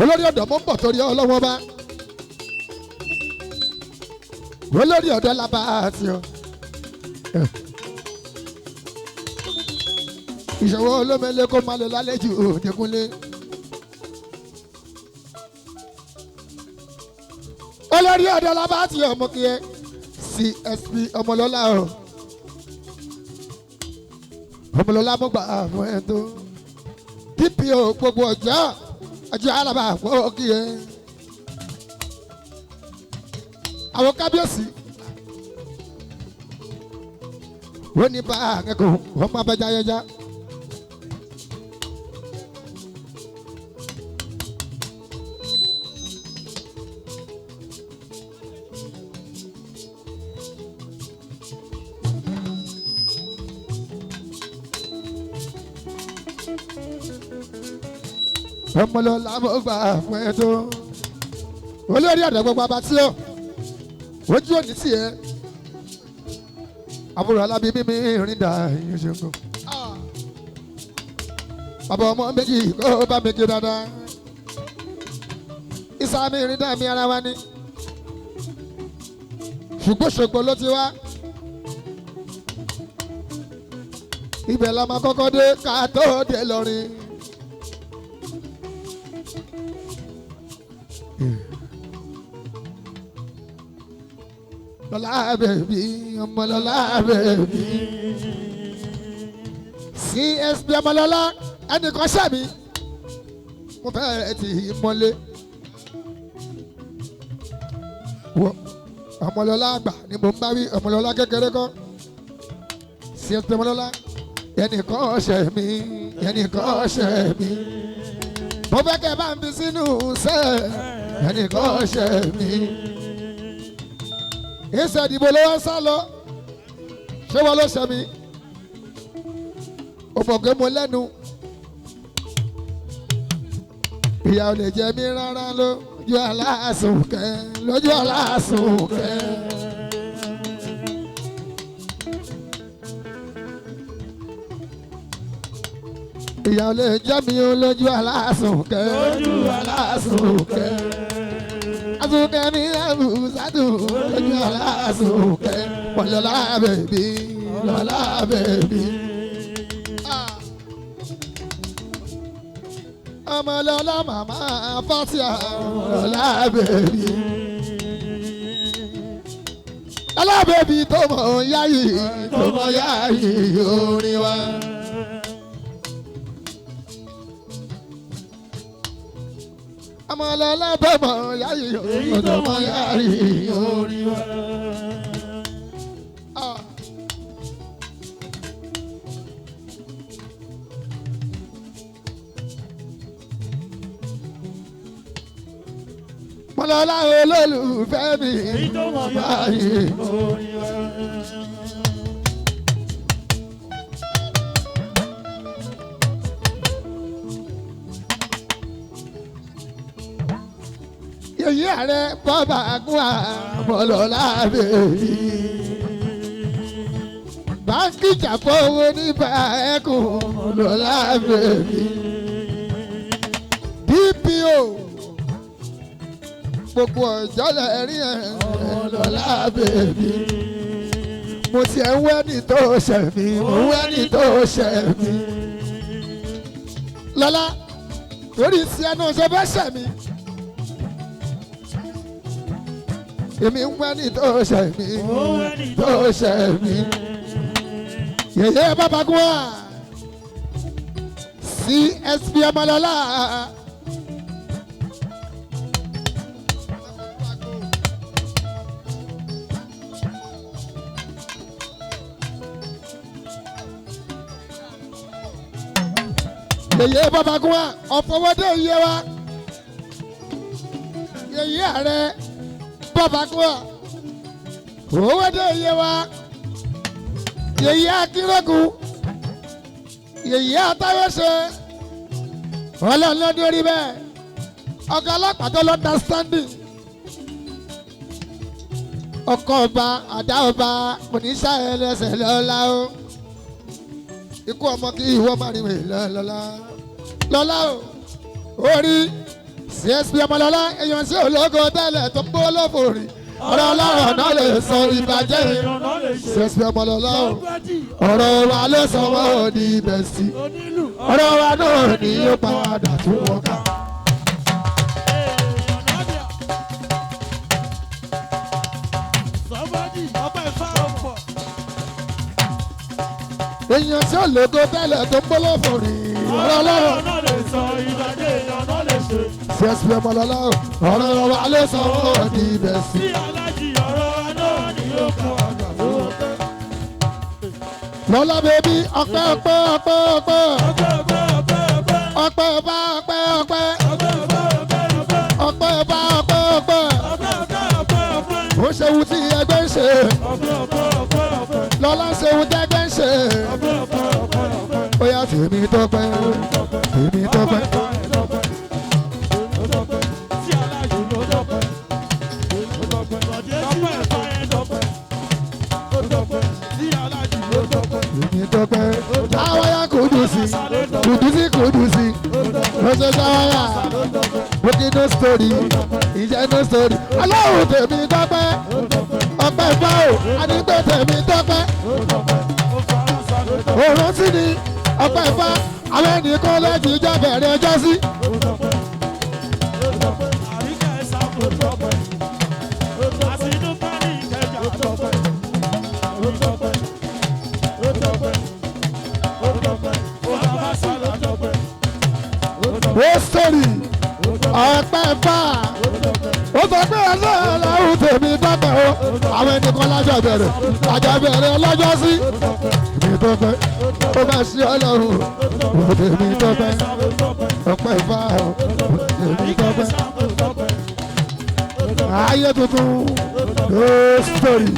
Speaker 1: Olórí ọ̀dọ́ mọ́ ń bọ̀ torí ọlọ́wọ́ bá. Olórí ọ̀dọ́ la bá a ti ọ. Ìṣòwò olómele kó máa lò lálejò òdekúnlé. Olórí ọ̀dọ́ la bá a ti ọmọ kí ẹ CSP ọmọlọ́lá o. Ọmọlọ́lá mo gbà fún ẹ tó. DPO gbogbo ọjọ́ ọjọ́ alábà fún kí ẹ. Àwọn kábíyèsí. Wọ́n ní bá akẹ́kọ̀ọ́ ọmọ abẹ́já yẹjá. Ọmọlọ́lá mo gbà fún ẹ tó. Olórí ọ̀dọ́ gbogbo abatí o. Ojú òní tì ẹ́. Àbúrò alábí mímí rìn dà yín ṣogo. Bàbá ọmọ méjì kó bá mi kí dáadáa. Ìsàmì rìn dà mí ara wa ni. Ṣùgbọ́n ṣògbó ló ti wá. Ibẹ̀ la máa kọ́kọ́ dé ká tó dé lọ́rin. Lọ́lá bẹ̀bí ọmọlọ́lá bẹ̀bí. CSP ọmọlọ́lá ẹnìkan ṣẹ̀mí. Mo fẹ́ ti mọ́lé. Ọmọlọ́lá àgbà ni mo ń bá wí ọmọlọ́lá kékeré kọ́. CSP ọmọlọ́lá ẹnìkan ṣẹ̀mí ẹnìkan ṣẹ̀mí. Mo fẹ́ kẹ́ bá ń fi sínú sẹ́ ẹnìkan ṣẹ̀mí. Ìṣe ìdìbò ló wá sá lọ ṣé wọn ló ṣe mí òmògbé mo lẹ́nu ìyá ò lè jẹ mí rárá lójú aláàsùnkẹ́ lójú aláàsùnkẹ́. Ìyá ò lè jẹ mí lójú aláàsùnkẹ́ lójú aláàsùnkẹ́. Asùnkẹ́ mi àbùsàdù lójú aláàsùnkẹ́ lọ́lá bèbí lọ́lá bèbí. Ọmọ lọ́lá màmá Fátíà lọ́lá bèbí. Lọ́lá bèbí tó mọ̀ yáyì tó mọ̀ yáyì orin wa. Ọmọlọ́lá tó mọ̀ yáyì tó mọ̀ yáyì orin wa. Ọmọlọ́lá olólùfẹ́ mi
Speaker 2: tó mọ̀
Speaker 1: yáyì
Speaker 2: orin wa.
Speaker 1: Yèyí ààrẹ bọ́bà gún àmọ́lọ́lá bèbí. Báńkì ìjàpọ̀ owó níbà ẹkùn lọ́lá bèbí. DPO gbogbo ọjọ́ lẹ́rí ẹ̀ lọ́lá bèbí. Mo tiẹ̀ ń wẹ́ ní tó ṣẹ̀ mí, mo ń wẹ́ ní tó ṣẹ̀ mí. Lọ́lá torí ti ẹnu ṣe fẹ́ ṣẹ̀ mí. Èmi ń wẹ́ ní tó ṣẹ̀ mí, tó ṣẹ̀ mí. Yèyé Bábagúnwà CSP Ọmọlọ́lá. Yèyé Bábagúnwà ọ̀fọwọ́dé iye wa. Yèyé ààrẹ Bábagúnwà òwòdé iye wa. Yèyé Akínrẹ́kù yèyé Atáwẹ́sẹ ọlọ́run ló ní orí bẹ́ẹ̀ ọ̀gá ọlọ́pàá tó lọ understanding ọkọ̀ ọba àdá ọba kò ní sá ẹlẹ́sẹ̀ lọ́la o ikú ọmọ kí ìwọ má rí mi lọ́la lọ́la o orí CSP Ọmọlọ́lá èèyàn sí ológo tẹ́lẹ̀ tó ń bó lófòrí ọ̀rọ̀ ọlọ́rọ̀ náà lè sọ ìbàjẹ́ CSP Ọmọlọ́lá o ọ̀rọ̀ wa ló sọ wọ́n ní bẹ̀sì ọ̀rọ̀ wa náà ní yóò padà tún wọn ká. Èèyàn tí ó lògo tẹ́lẹ̀ tó ń bọ́lọ́ fún rí ọ̀rọ̀ ọlọ́run. CSP ọmọlọ́lá ọ̀rọ̀ wa ló sọ wọ́n di ibẹ̀ sí. Lọ́lá bèbí ọpẹ́ ọpẹ́ ọpẹ́ ọpẹ́ ọpẹ́ bá ọpẹ́ ọpẹ́ ọpẹ́ bá ọpẹ́ ọpẹ́ ó ṣeun tí ẹgbẹ́ ń ṣe lọ́lá ṣeun tẹ́gbẹ́ ń ṣe ó yá tèmi tọ́pẹ́ tèmi tọ́pẹ́. Èmi tọ́pẹ́ táwáyà kùdùsì kùdùsì kùdùsì lọ́sẹ̀ táwáyà bókí no story ìjẹ́ no story ọlọ́run tèmi tọ́pẹ́ ọpẹ́ fáwọ̀ adigun tèmi tọ́pẹ́ òrùn sí ni ọpẹ́ fá àwọn ẹnìkan lẹ́jì ìjọ bẹ̀rẹ̀ ọjọ́ sí. Ó sọ̀rì ọ̀pẹ́ fà ó sọ pé ọlọ́run tèmi tọ́pẹ́ o àwọn ẹnìkan lájọ bẹ̀rẹ̀ lájọ bẹ̀rẹ̀ lọ́jọ́ sí èmi tọ́pẹ́ ó máa ṣe ọlọ́run ó tèmi tọ́pẹ́ ọpẹ́ fà ó tèmi tọ́pẹ́ ayé tuntun ó sọ̀rì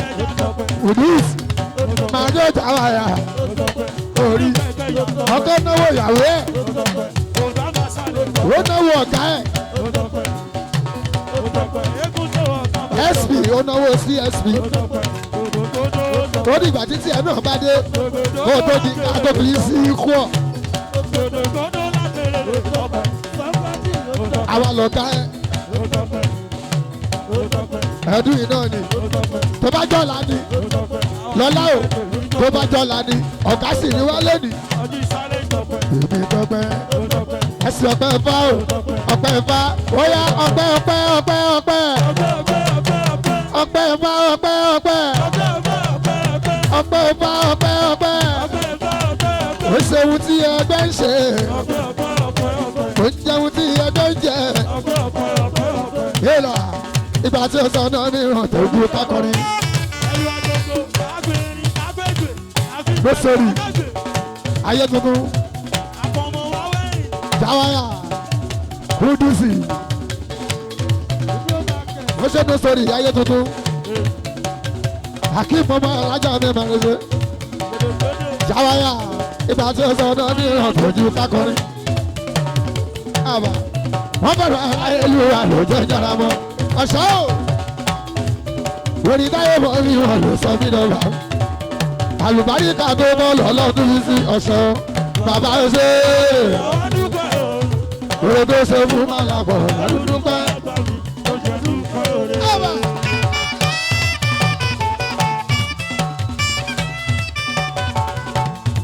Speaker 1: udus máa jẹ́ jàwáyà orí ọkọ náwó ìyàwó ẹ̀ ó náwó ọ̀gá ẹ̀ sp ó náwó csp ó dìgbà títí ẹ̀ náà bá dé kó tó di ká tó fi sí ikú ọ̀ àwa lọ̀gá ẹ̀ ẹ̀dùn yìí náà ni tó bá jọ̀la ni lọ́lá o tó bá jọ̀la ni ọ̀gá sì ní wá lónìí. Èmi tọpẹ́ ẹsìn ọpẹ́ fá o ọpẹ́ fá óyá ọpẹ́ ọpẹ́ ọpẹ́ ọpẹ́ ọpẹ́ fá ọpẹ́ ọpẹ́ ọpẹ́ fá ọpẹ́ ọpẹ́ ó ṣeun tí ẹgbẹ́ ń ṣe ó jẹun tí ẹgbẹ́ ń jẹ yéèlà ìgbà tí ó sọ náà mi ràn tó kú kákọrin. Lọ́sọ̀rì ayé tuntun jawaya kúdùsì ó ṣe lọ́sọ̀rì ayé tuntun akeem ọmọ alájà mi máa ń ṣe jawaya ìgbà tí ó sọ náà mi ràn tó ju kákọrin. Àbá wọ́n bẹ̀rẹ̀ ayélujára ló jẹ́ jọra mọ́ ọ̀ṣọ́ ò orí táyé mọ́ mi wọ́n ló sọ mí lọ́wọ́ àlùbáríkà tó mọ́ lọ́lọ́dún yìí sí ọ̀ṣọ́ bàbá ṣe oore tó ṣe fún màlàbọ̀ lọ́dúnpẹ́.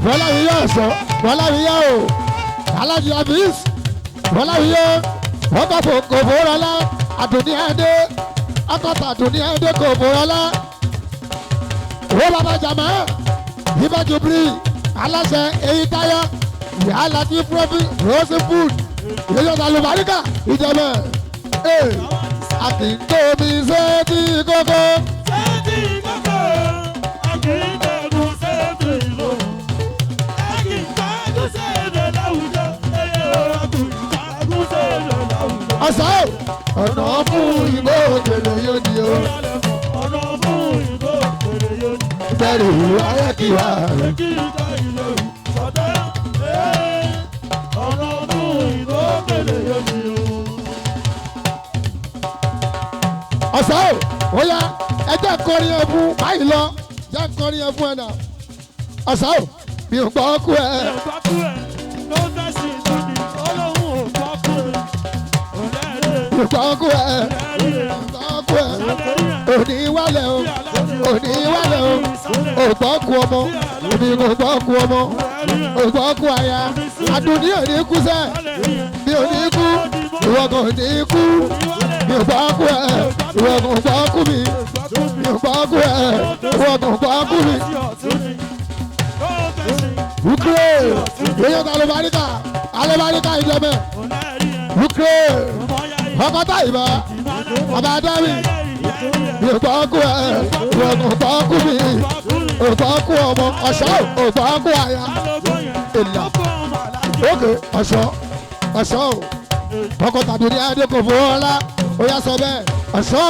Speaker 1: Bọ́láwíyá ọ̀ṣọ́ Bọ́láwíyá o Alájí Abis Bọ́láwíyá ọkọ̀ kò fòrọ̀lá Àdùnní Adé ọkọ̀ Àdùnní Adé kò fòrọ̀lá owó bàbá jàmá ibà jubiri aláṣẹ èyí táyà ìyá láti prọfì rose food ìyẹn àlùbáríkà ìjọba ẹ àti tóbi sẹ́ẹ̀tì kókó.
Speaker 2: Sẹ́ẹ̀tì kókó àkì í tẹ̀gùn sẹ́ẹ̀tì ìlú. Àkì í tẹ̀gùn sẹ́ẹ̀tì láwùjọ. Ẹyẹ ọ̀rọ̀ kù tẹ̀gùn sẹ́ẹ̀tì láwùjọ.
Speaker 1: Ọ̀sán ọ̀nà fún ìbò òkèlè yóò di o.
Speaker 2: Ọ̀nà fún ìbò òkèlè yóò di.
Speaker 1: Bẹ́ẹ̀ni ìlú ayé kì í wá.
Speaker 2: Kí ìta ìlú sọ̀tẹ́. Ọ̀nà fún ìbò òkèlè yóò di o.
Speaker 1: Ọ̀sán ò yá ẹ jẹ́ kọrin ẹ fún báyìí lọ jẹ́ kọrin ẹ fún ẹ náà. Ọ̀sán ò mi ò gbọ́ kú ẹ.
Speaker 2: Mi ò gbọ́ kú ẹ ló fẹ́ sí ìtúni ọlọ́run ò gbọ́ kú ẹ.
Speaker 1: Mi ò gbọ́ kú ẹ. Mi ò gbọ́ kú ẹ. Òní wálẹ̀ o òní wálẹ̀ o ò gbọ́ kú ọmọ èmi kò gbọ́ kú ọmọ ò gbọ́ kú aya Àdùnní ò ní kú sẹ́ mi ò ní kú ìwọ kò ní kú mi ò gbọ́ kú ẹ ìwọ kò gbọ́ kú mi mi ò gbọ́ kú ẹ ìwọ kò gbọ́ kú mi. Ukraine èyí ta alùbáríkà alùbáríkà ìjọba Ukraine ọkọ tá ìbá bàbá dábì ìgbọ́kú ẹ ìgbọ́kú mi ìgbọ́kú ọmọ ọ̀ṣọ́ ìgbọ́kú àyà ìlà òkè ọ̀ṣọ́ ọ̀ṣọ́ ọkọ tàbí ní adékòfò ọlá ó yá sọ bẹ́ẹ̀ ọ̀ṣọ́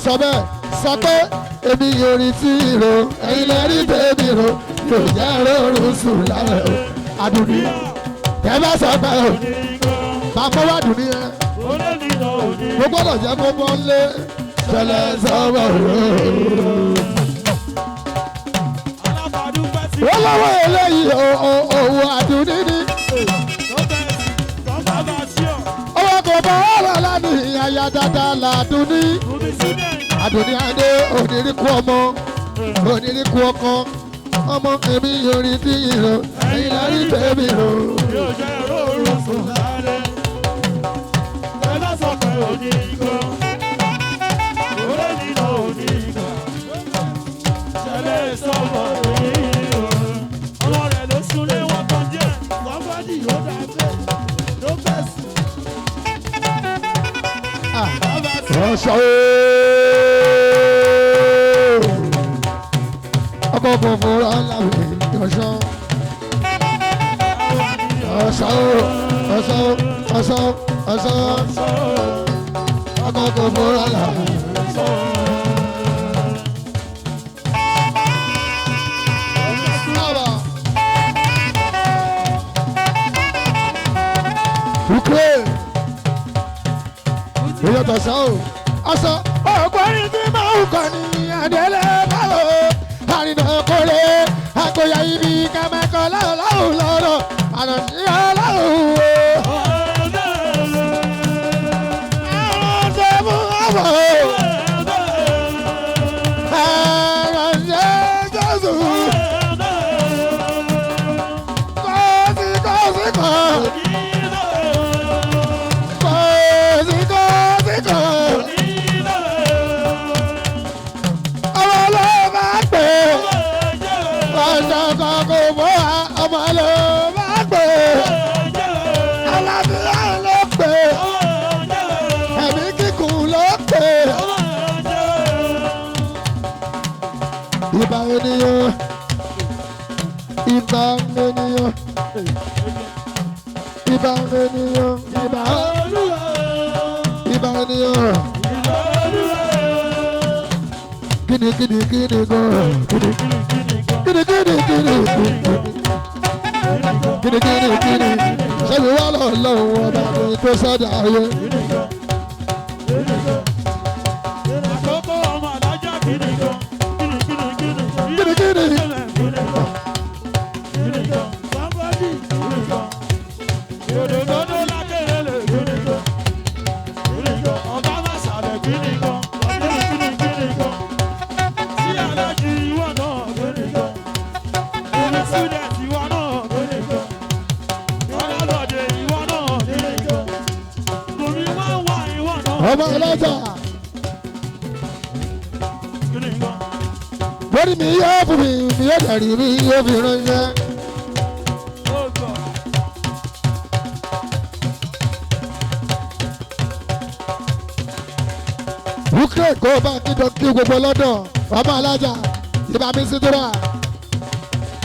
Speaker 1: sọ bẹ́ẹ̀ sọ pé èmi yóò rí tí ìró ẹ̀yin lè rí tèmi ró yóò jẹ́ rọrùn sùn lálẹ́ o àdùnní tẹ́ bá sọ pé o bàbá wà dùn ní ẹ mo gbọ́dọ̀ jẹ́ kó bọ́ lé ṣẹlẹ̀ sọ́wọ́ rẹ̀. Ó lọ́wọ́ eléyìí owó àdùnní ni. Owó kò bọ́ ọ̀rọ̀ lánìí àyà dáadáa làdùnní. Àdùnní adé onírìkú ọmọ onírìkú ọkọ ọmọ èmi yorí tí ìró ẹ̀yìn lárí tẹ̀mí rò.
Speaker 2: Yóò jẹ́ rọrùn sùn lálẹ́. Ẹ bá sọ pé onígbọ́. Òré nínú onígbà. Ṣẹlẹ̀ sọ̀rọ̀ èyí o. Ọmọ rẹ̀ ló súnlé wọn kan díẹ̀. Somebody yóò dá bẹ́ẹ̀. Ló bẹ̀ sí.
Speaker 1: Ọ̀ṣọ́ ooo. Ọkọ̀ kò fúnra lábẹ́ ọ̀ṣọ́. Ọ̀ṣọ́ ọ̀ṣọ́ ọ̀ṣọ́ ọ̀ṣọ́ ọkọ̀ kò fúnra lábẹ́. Ukraine èyí ọ̀tọ̀ sá o ọ̀sán ọ̀gbọ́nrin tí máa ń kọ́ ni àdélé báwo àrìnà kórè àgbóyà ibi kàmákọ́ láwùláwù lọ́rọ̀ àrùn ọlọ́run o. Àrùn ṣe mú ọmọ o. Àrùn ṣe Jésù. Kọ́sí kọ́sí kan. Kọ́sí kọ́sí kan. Ọmọ ló máa pè é. Ọ̀sán kan kò mọ́ wa, ọmọ ló máa pè é. Alábíyá ló pè é. Ẹ̀mí kíkùn ló pè é. Ìbà ènìyàn, ìbà ènìyàn, ìbà ènìyàn, ìbà ìbà ènìyàn. Kíni kíni kíni gan, kíni kíni kíni kíni kíni kíni kíni ṣebí wà lọ́wọ́ ọba mi tó sọ́dọ̀ ayé.
Speaker 2: Àkókò ọmọ alájà kìíní kan, kìíní kìíní kìíní.
Speaker 1: Kíni kíni. Ọmọ ọlọ́jà lórí mi yóò fún mi mi yóò dẹ̀rí mi yóò fi ránṣẹ́. Ukraine kó o bá kíjọ kí gbogbo lọ́dọ̀ ọmọ alájà ìbá mi sí tóra.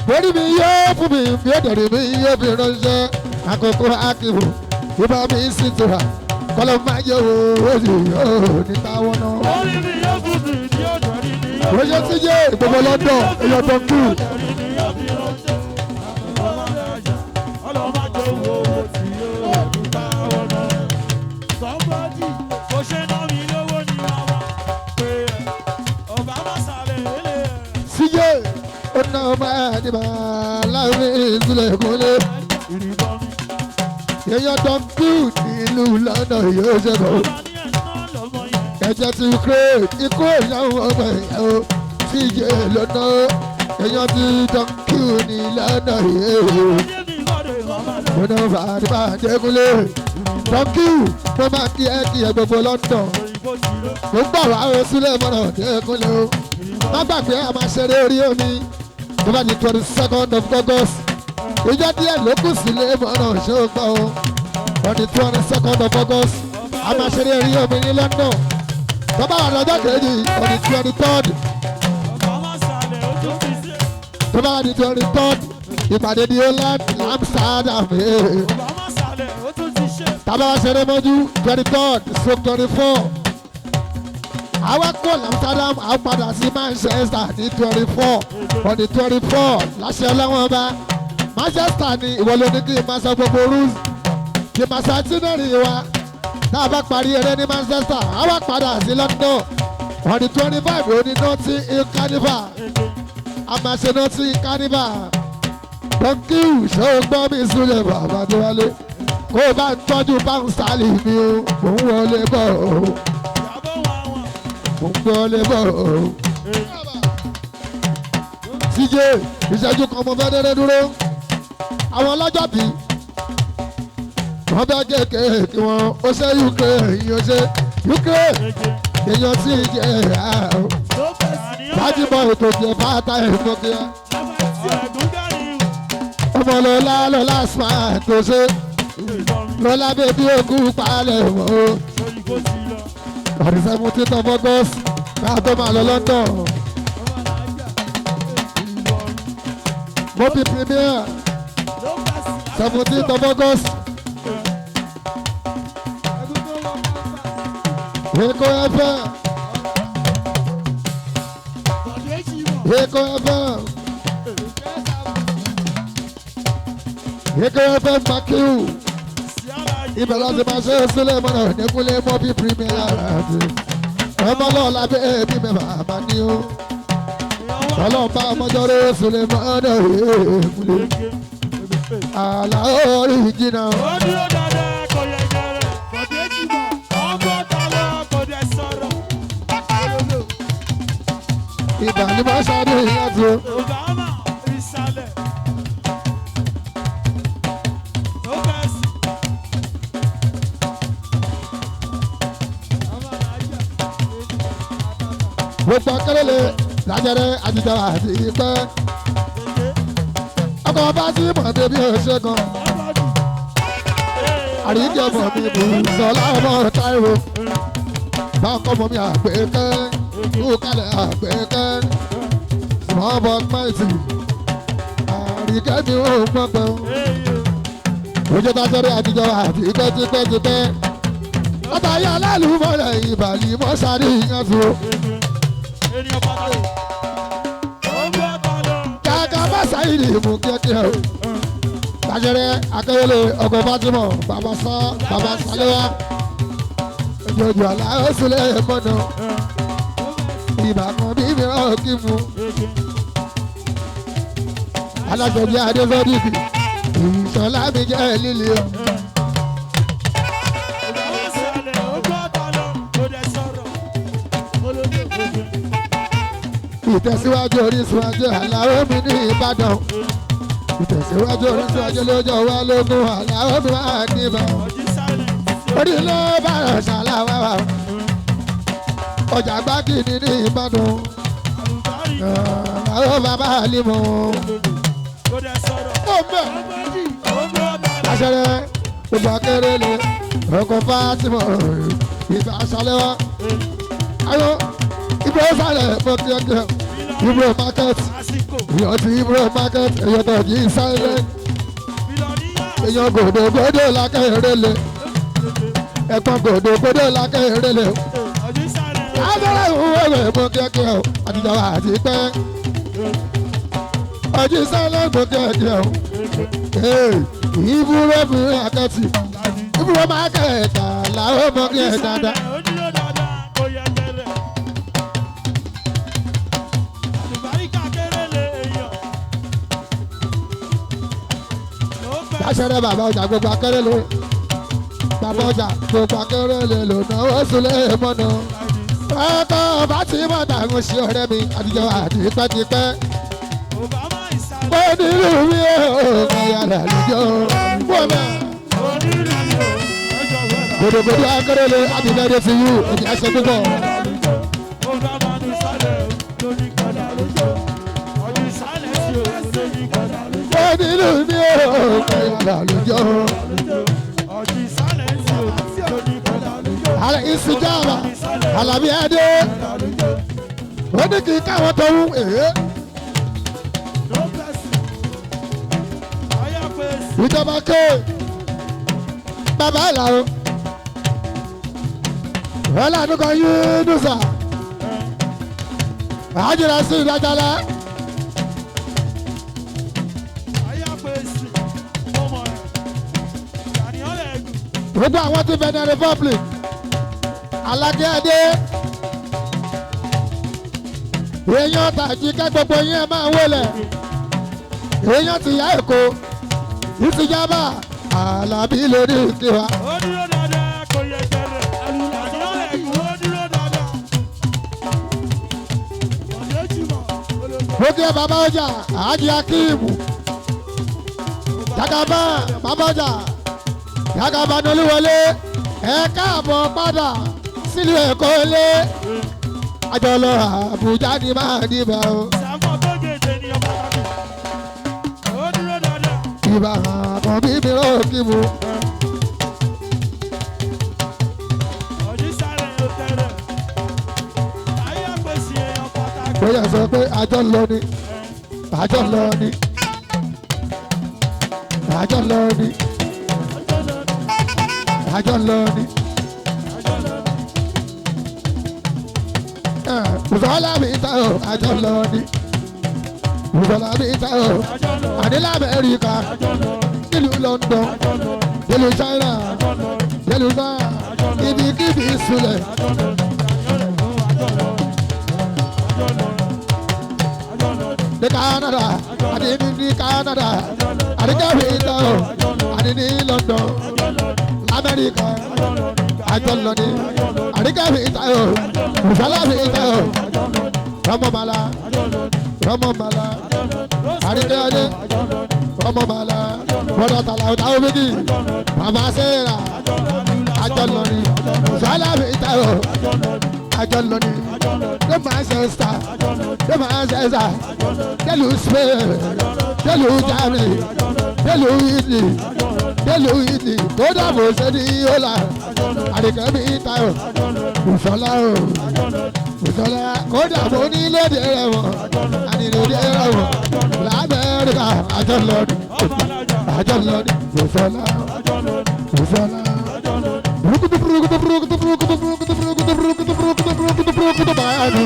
Speaker 1: Lórí mi yóò fún mi mi yóò dẹ̀rí mi yóò fi ránṣẹ́. Àkókò akíwò ìbá mi sí tóra. Kọ́lọ́ máa yẹ wo oṣù yóò ní táwọn náà.
Speaker 2: Orí mi yóò fún mi ní ọjọ́ rí ni yóò fi
Speaker 1: Ránṣẹ́ sí yé gbogbo lọ́dọ̀ èèyàn tó kù. Síyé ó ná ọmọ àdìbà láàrin ìsúlẹ̀ kúnlé. Èèyàn tó kù nílùú lọ́nà yóò ṣẹ́gun. Ẹ̀jẹ̀ ti Ukraine ikú ìyàwó ọmọ ìyàwó síyé lọ́nà. Èèyàn ti dọ́kú ní lọ́nà yóò. Ó ná ọmọ àdìbà jẹ́kúnlé. Dọ́kú mo máa kí ẹ kí ẹ gbogbo London. Mo ń bọ̀ wá o sílẹ̀ mọ́nà jẹ́kúnlé o. Má gbàgbé a máa ṣeré orí omi. Tó bá di 22nd of August Ìjọ díẹ̀ ló kù sílé mọ́nà ṣógbọ́n o. On the 22nd of August, a máa ṣeré eré omi ní London. Tọ́ba wà lọ́jọ́ kejì, on the 23rd. Tọ́ba wà ní 23rd, ìpàdé ní Holland, Amsterdam. Tàbá wá ṣeré mọ́jú 23rd, so 24. Àwa kò Amsterdam, a padà sí Manchester ní 24. On the 24, láṣẹ ọlọ́wọ́n ọba. Manchester ni ìwọ ló ní kí n máa sọ gbogbo rules. Kí n máa sọ itinerary wa. Tá a bá parí eré ní Manchester, a wá padà sí London. On the 25, ó ní Notting Hill Carnival. A máa ṣe Notting Hill Carnival. Thank you, ṣé o gbọ́ mi sílẹ̀ bàbá tó wálé? Kó o bá ń tọ́jú báńsálì mi o, mò ń wọlé bọ̀ o. Mò ń wọlé bọ̀ o. CJ, ìṣẹ́jú kan mo fẹ́ dẹ́rẹ́ dúró. Àwọn ọlọ́jọ́ bí wọ́n bá kékeré kí wọ́n ó ṣe Ukraine, ó ṣe Ukraine, èèyàn sì jẹ́ ẹ̀ láti mọ ètò jẹ fáta ìfọ́kíá. Ọmọ lọ́lá lọ́lá smart tó ṣe lọ́lá bèbí ogún palẹ̀ mọ́ o. On the 17th of August, ká tó máa lọ London. Mobi premiere 17th of August. Eko FM. Eko FM. Eko FM Makiu. Ibẹ̀ láti máa ṣe é sílẹ̀ mọ́nà nípínlẹ̀ Mobi premiere àti ọmọ lọ́la bẹ́ẹ̀ bí mi bàbá ní o. Ọlọ́pàá ọmọjọ́rọ́ sílẹ̀ mọ́nà ìpínlẹ̀. Àlàó original.
Speaker 2: Ó dúró dáadáa kò yẹ jẹrẹ. Bọ̀dé jìbọ̀, ọgọ́ta lọ kò dẹ̀ sọ̀rọ̀.
Speaker 1: Ìgbà ni mo ṣáájú ìyá tó.
Speaker 2: Obama ìsàlẹ̀. Ó fẹ́ sí.
Speaker 1: Gbogbo akérèlé lájẹrẹ àtijọ́ àti ìpẹ́. Ọkọ̀ bá sí mọ̀tẹ́ bí oṣogun. Àríkẹ́ ọmọ mi bù sọlá ọmọ Táíwò. Báńkọ́ ọmọ mi àgbẹ̀kẹ́. Kúkálẹ̀ àgbẹ̀kẹ́. Small but mighty. Àríkẹ́ mi ò gbọ́gbọ́n. Ojú tájọ́rẹ́ àtijọ́ àti ìpẹ́ tipẹ́ tipẹ́. Látàrí alálùmọ́lẹ̀ ìbàlí mọ́ṣáárì yẹn tó. Kàkà bá sáyìnì mú kíákíá o. Tajẹrẹ Akérèlé ọkọ̀ Fátímọ̀ bàbá sá bàbá Sálẹ́wá. Ojoojúmọ́ aláwọ̀ sílẹ̀ mọ́nà. Ìbà kan bí mìíràn kí mu. Alájọbí Adébọ́dìbì ìṣọ̀lá mi jẹ́ líle o. Ìtẹ̀síwájú Orísun ajé Àlàó mi ní Ìbàdàn. Ìtẹ̀síwájú Orísun ajé lójó wa lógún Àlàó mi wà níbà. Orílẹ̀ bàrọ̀ ṣàlàwà wà. Ọjà gbági ní ní Ìbàdàn. Àlàó bàbá Àlímọ̀. Ó mẹ́. Aṣẹ́rẹ́ gbogbo Akérèlé ọkọ̀ Fátímọ̀ ìgbà ṣàlẹ́wà. Ayọ̀ Ibro sálẹ̀ mọ́ kíákíá. Ibro market. Èèyàn ti Ibro market. Èèyàn tó yí sálẹ̀. Èèyàn gòdògòdò lákẹ́rẹ́lẹ̀. Ẹ̀pọ̀n gòdògòdò lákẹ́rẹ́lẹ̀. Abẹ́rẹ́ ìwé mọ́ kíákíá. Àtijọ́ àti pẹ́. Ọjí sálẹ̀ mọ́ kíákíá. Ibro market. Ibro market làwọn mọ́ kíá dáadáa. Aṣẹ́rẹ́ bàbá ọjà gbogbo Akérèlé. Bàbá ọjà gbogbo Akérèlé ló náwó sílẹ̀ mọ́nà. Ọkọ̀ bá ti mọ̀ tàwọn ṣe ọ̀rẹ́ mi àtijọ́ àti tipẹ́tipẹ́. Mo nílùú mi ò mọ yàrá lójó. Wọ́n mẹ́. Gbòdògbòdò Akérèlé happy birthday to you. Ẹ̀jẹ̀ ẹ̀ṣẹ̀ púpọ̀. Mo nílùú mi ò kẹ́yà lálùjọ. Àlẹ́ ìsìnjàmbá Àlàbí Adé ó ní kí káwọn tó ń èé. Ìjọba ké bàbá ìlàró ọlọ́dún kan yúdùsà àjùlọ sí ìdájọ́lá. Gbogbo àwọn tí Benin Republic Alákẹ́ Adé èèyàn tàjí ká gbogbo yín ẹ máa wọlé èèyàn ti yá Èkó ìtìjábà Àlàbí lórí tiwa.
Speaker 2: Ó dúró dáadáa kò yẹ kẹrẹ. Àdìọ́lẹ̀ kò ó dúró dáadáa.
Speaker 1: Mo kí ẹ bàbá ọjà Àjí Akíìmù Jagaba bàbá ọjà Jagaba nolúwọlé ẹ káàbọ̀ padà sílùú Èkó lé àjọlọ Àbújá ni máa dìbà o.
Speaker 2: Sàmọ́ tó gèdè ní ọmọ pàtàkì. Ó dúró dáadáa.
Speaker 1: Ìbà kan bí mi rò kí mu.
Speaker 2: Ọ̀dí sáré ó tẹ̀rẹ̀. Ayé àpèsè èèyàn pàtàkì.
Speaker 1: Bóyá sọ pé àjọ lọ ni àjọ lọ ni àjọ lọ ni àjọ lọ ni. Bùsọ̀lá mi ta o àjọ lọ ni Bùsọ̀lá mi ta o àdélà Amẹ́ríkà nílùú London nílùú China nílùú náà ibikíbi ìsúlẹ̀. Ní Canada àti ní Canada àti kẹ́fì ta o àti ní London l'Amẹ́ríkà àjọ lọ ni àti kẹ́fì ta o Bùsọ̀lá mi ta o rọmọmọlá rọmọmọlá àríkẹ́yọdé rọmọmọlá bọ́dọ̀ tàlà ọ̀tá méjì màmá sẹ́ra àjọ lọ ni Bùsọ̀lá mi ta o àjọ lọ ni ní Manchester ní Manchester délùú Spain délùú Germany délùú Italy délùú Italy kódà bó ṣe ní ọ̀la àríkẹ́ mi ta o Bùsọ̀lá o Bùsọ̀lá kódà bó ní lóde rẹ̀ wọ̀ àní lóde rẹ̀ wọ̀ l'Amẹ́ríkà àjọ lọ ni àjọ lọ ni Bùsọ̀lá Bùsọ̀lá. Burúkutu burúkutu burúkutu burúkutu burúkutu burúkutu burúkutu burúkutu burúkutu burúkutu báyà ni.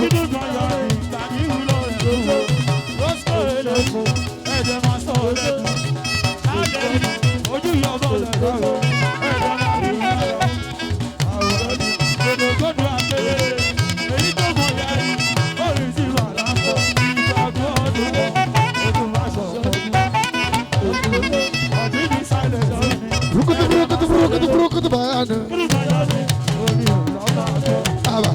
Speaker 1: Burúkutu burúkutu burúkutu burúkutu báyà ni. Àbà.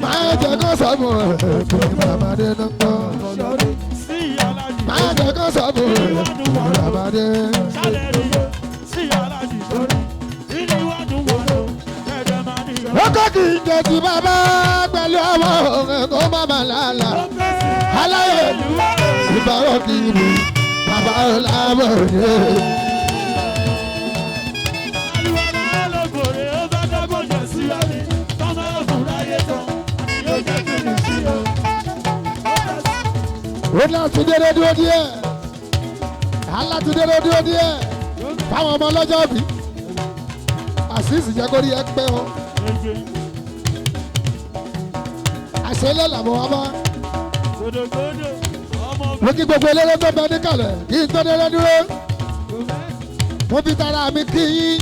Speaker 1: Máa jẹ́ kó sọ́mu ẹ̀ kí bàbá dé ló ń gbọ́. Máa jẹ́ kó sọ́mu ẹ̀ kí bàbá dé. Ó kọ́ kì í jẹ́ ti bàbá pẹ̀lú ọmọ òun kó má má làálàá. Aláyọ̀ ìbáwọ̀ kì í mi bàbá ọ̀làbọ̀ ni. Ó ní àtúndéré dúró díẹ̀ alátúndéré dúró díẹ̀ fáwọn ọmọ ọlọ́jọ́ bí àṣìṣì jẹ́ kó rí ẹ pẹ́ o àṣẹlẹ̀ làbọ̀ wá bá mo kí gbogbo eléré tó bẹ níkàlẹ̀ kí n tó déré dúró mo fi tara mi kí yín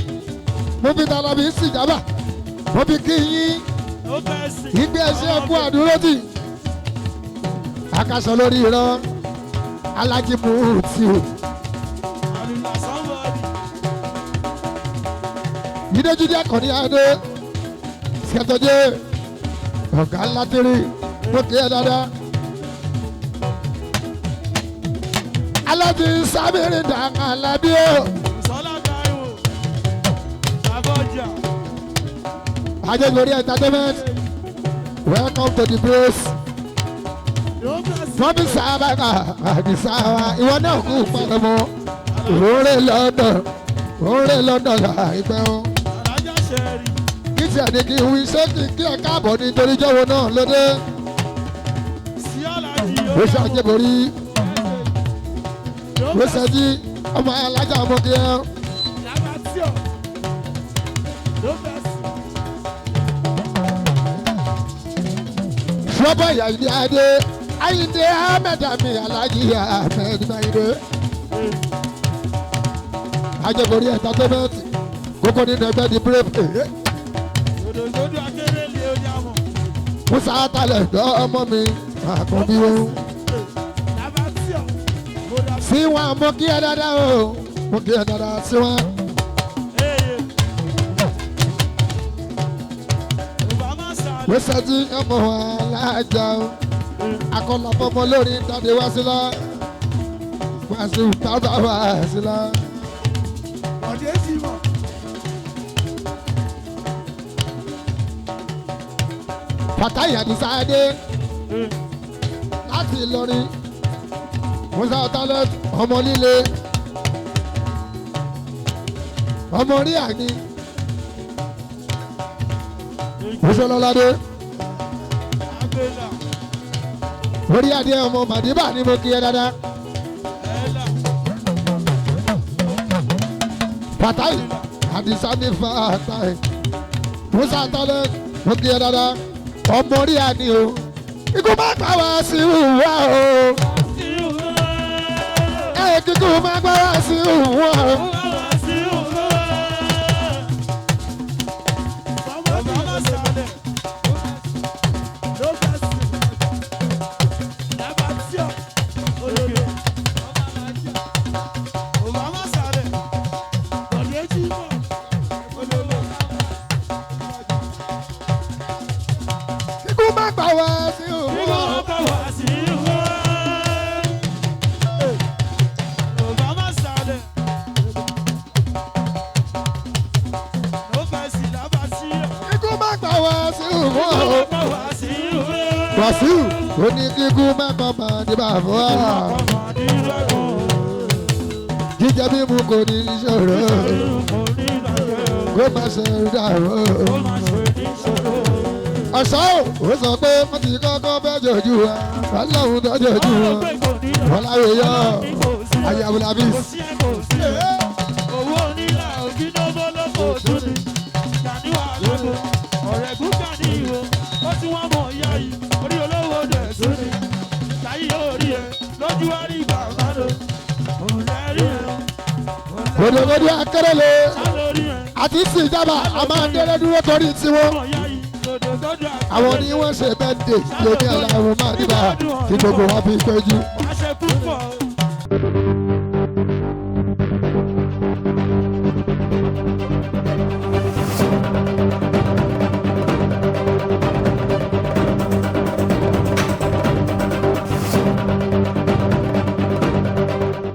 Speaker 1: mo fi tara mi sì jábà mo fi kí yín ìgbé ẹsẹ̀ ẹkú àdúró tì akaṣọ lórí irọ́ Alájí Mùtí o Jídéjídé Àkànní Adé Ṣètọ́jé ọ̀gá ńlá tẹ́rì mo kí ẹ dáadáa. Alájí Sábìrì dàgbà Alábí o. Ajẹ́gbẹ̀rí entertainment, welcome to the place. Mọ́bí sábà àdìsá wa, ìwọ náà kú pàdánù. Òórè London, òórè London láìpẹ́ o. Kí tiẹ̀ ní kí n wí ṣé kí kí ẹ káàbọ̀ nítorí jọ́wọ́ náà lóde. Ó ṣe Ajẹ́gbẹ̀rí, ó ṣe jí ọmọ alájà ọmọ kí ẹ. Ṣọ́bọ̀ ìyá Adé, Ayinde Ahmed Ami Alhaji Ahmed Bayinde. Ajẹ́gbẹ̀rí entertainment, kókó nínú ẹgbẹ́ di brave. Musa talẹ̀ dọ́ ọmọ mi, àkànbí o. Sí wọn, mo kí ẹ dáadáa o, mo kí ẹ dáadáa sí wọn. Wẹ́sẹ̀tì ọmọ alájà o, akọlọpọmọ lórí dáadé wá sílá, wá sí bàbá wá sílá. Fàtáyì Àdìsá Adé láti Ìlọrin, Musa Talent ọmọ líle, ọmọ orí àní, Mùsùlùmí orí adé ọmọ Màdìbà ni mo kí ẹ dáadáa. Fàtáyì Àdìsá ní Fàtáyì, Musa Talent mo kí ẹ dáadáa. Ọmọ orí àní o, ikú má pa wá sí ìwà o. Ẹ kíkú má pa wá sí ìwà o. Kíkú má pa wá sí ìwà o. Kíkú má pa wá sí ìwà o. Wàsíù ó ní kíkú má pa Màdìbà fún wa. Jíjẹ mímu kò ní ìṣòro, kó má ṣe dàrú. Ọ̀ṣọ́ ò sọ pé wọ́n ti kọ́kọ́ fẹ́ jòjú wa, ọlọ́run tó jòjú wa, wọ́n láwé yọ, ayé abúlábí.
Speaker 2: Owó onílà ògínlógó ló kò tún ní. Gàníwà lóko, ọ̀rẹ́ gúgà ní ìwò, ó ti wọ́n mọ̀ ìyá yìí, orí olówó dẹ̀ tún ní. Táyé orí ẹ, lójú wá rí bàbá lò, òun lẹ́ rí ẹ.
Speaker 1: Gbòdògbòdò akérèlé
Speaker 2: Sálórí ẹ,
Speaker 1: àti ìsìnjábà a máa ń délé dúró torí tiwọn.
Speaker 2: mọ̀ ìyá yìí, lòdòdó
Speaker 1: Àwọn ni wọ́n ṣe bẹ́ẹ̀dẹ̀ lórí aláwọ̀ máa níbà tí gbogbo wọn fi péjú.
Speaker 2: Wàá ṣe púpọ̀.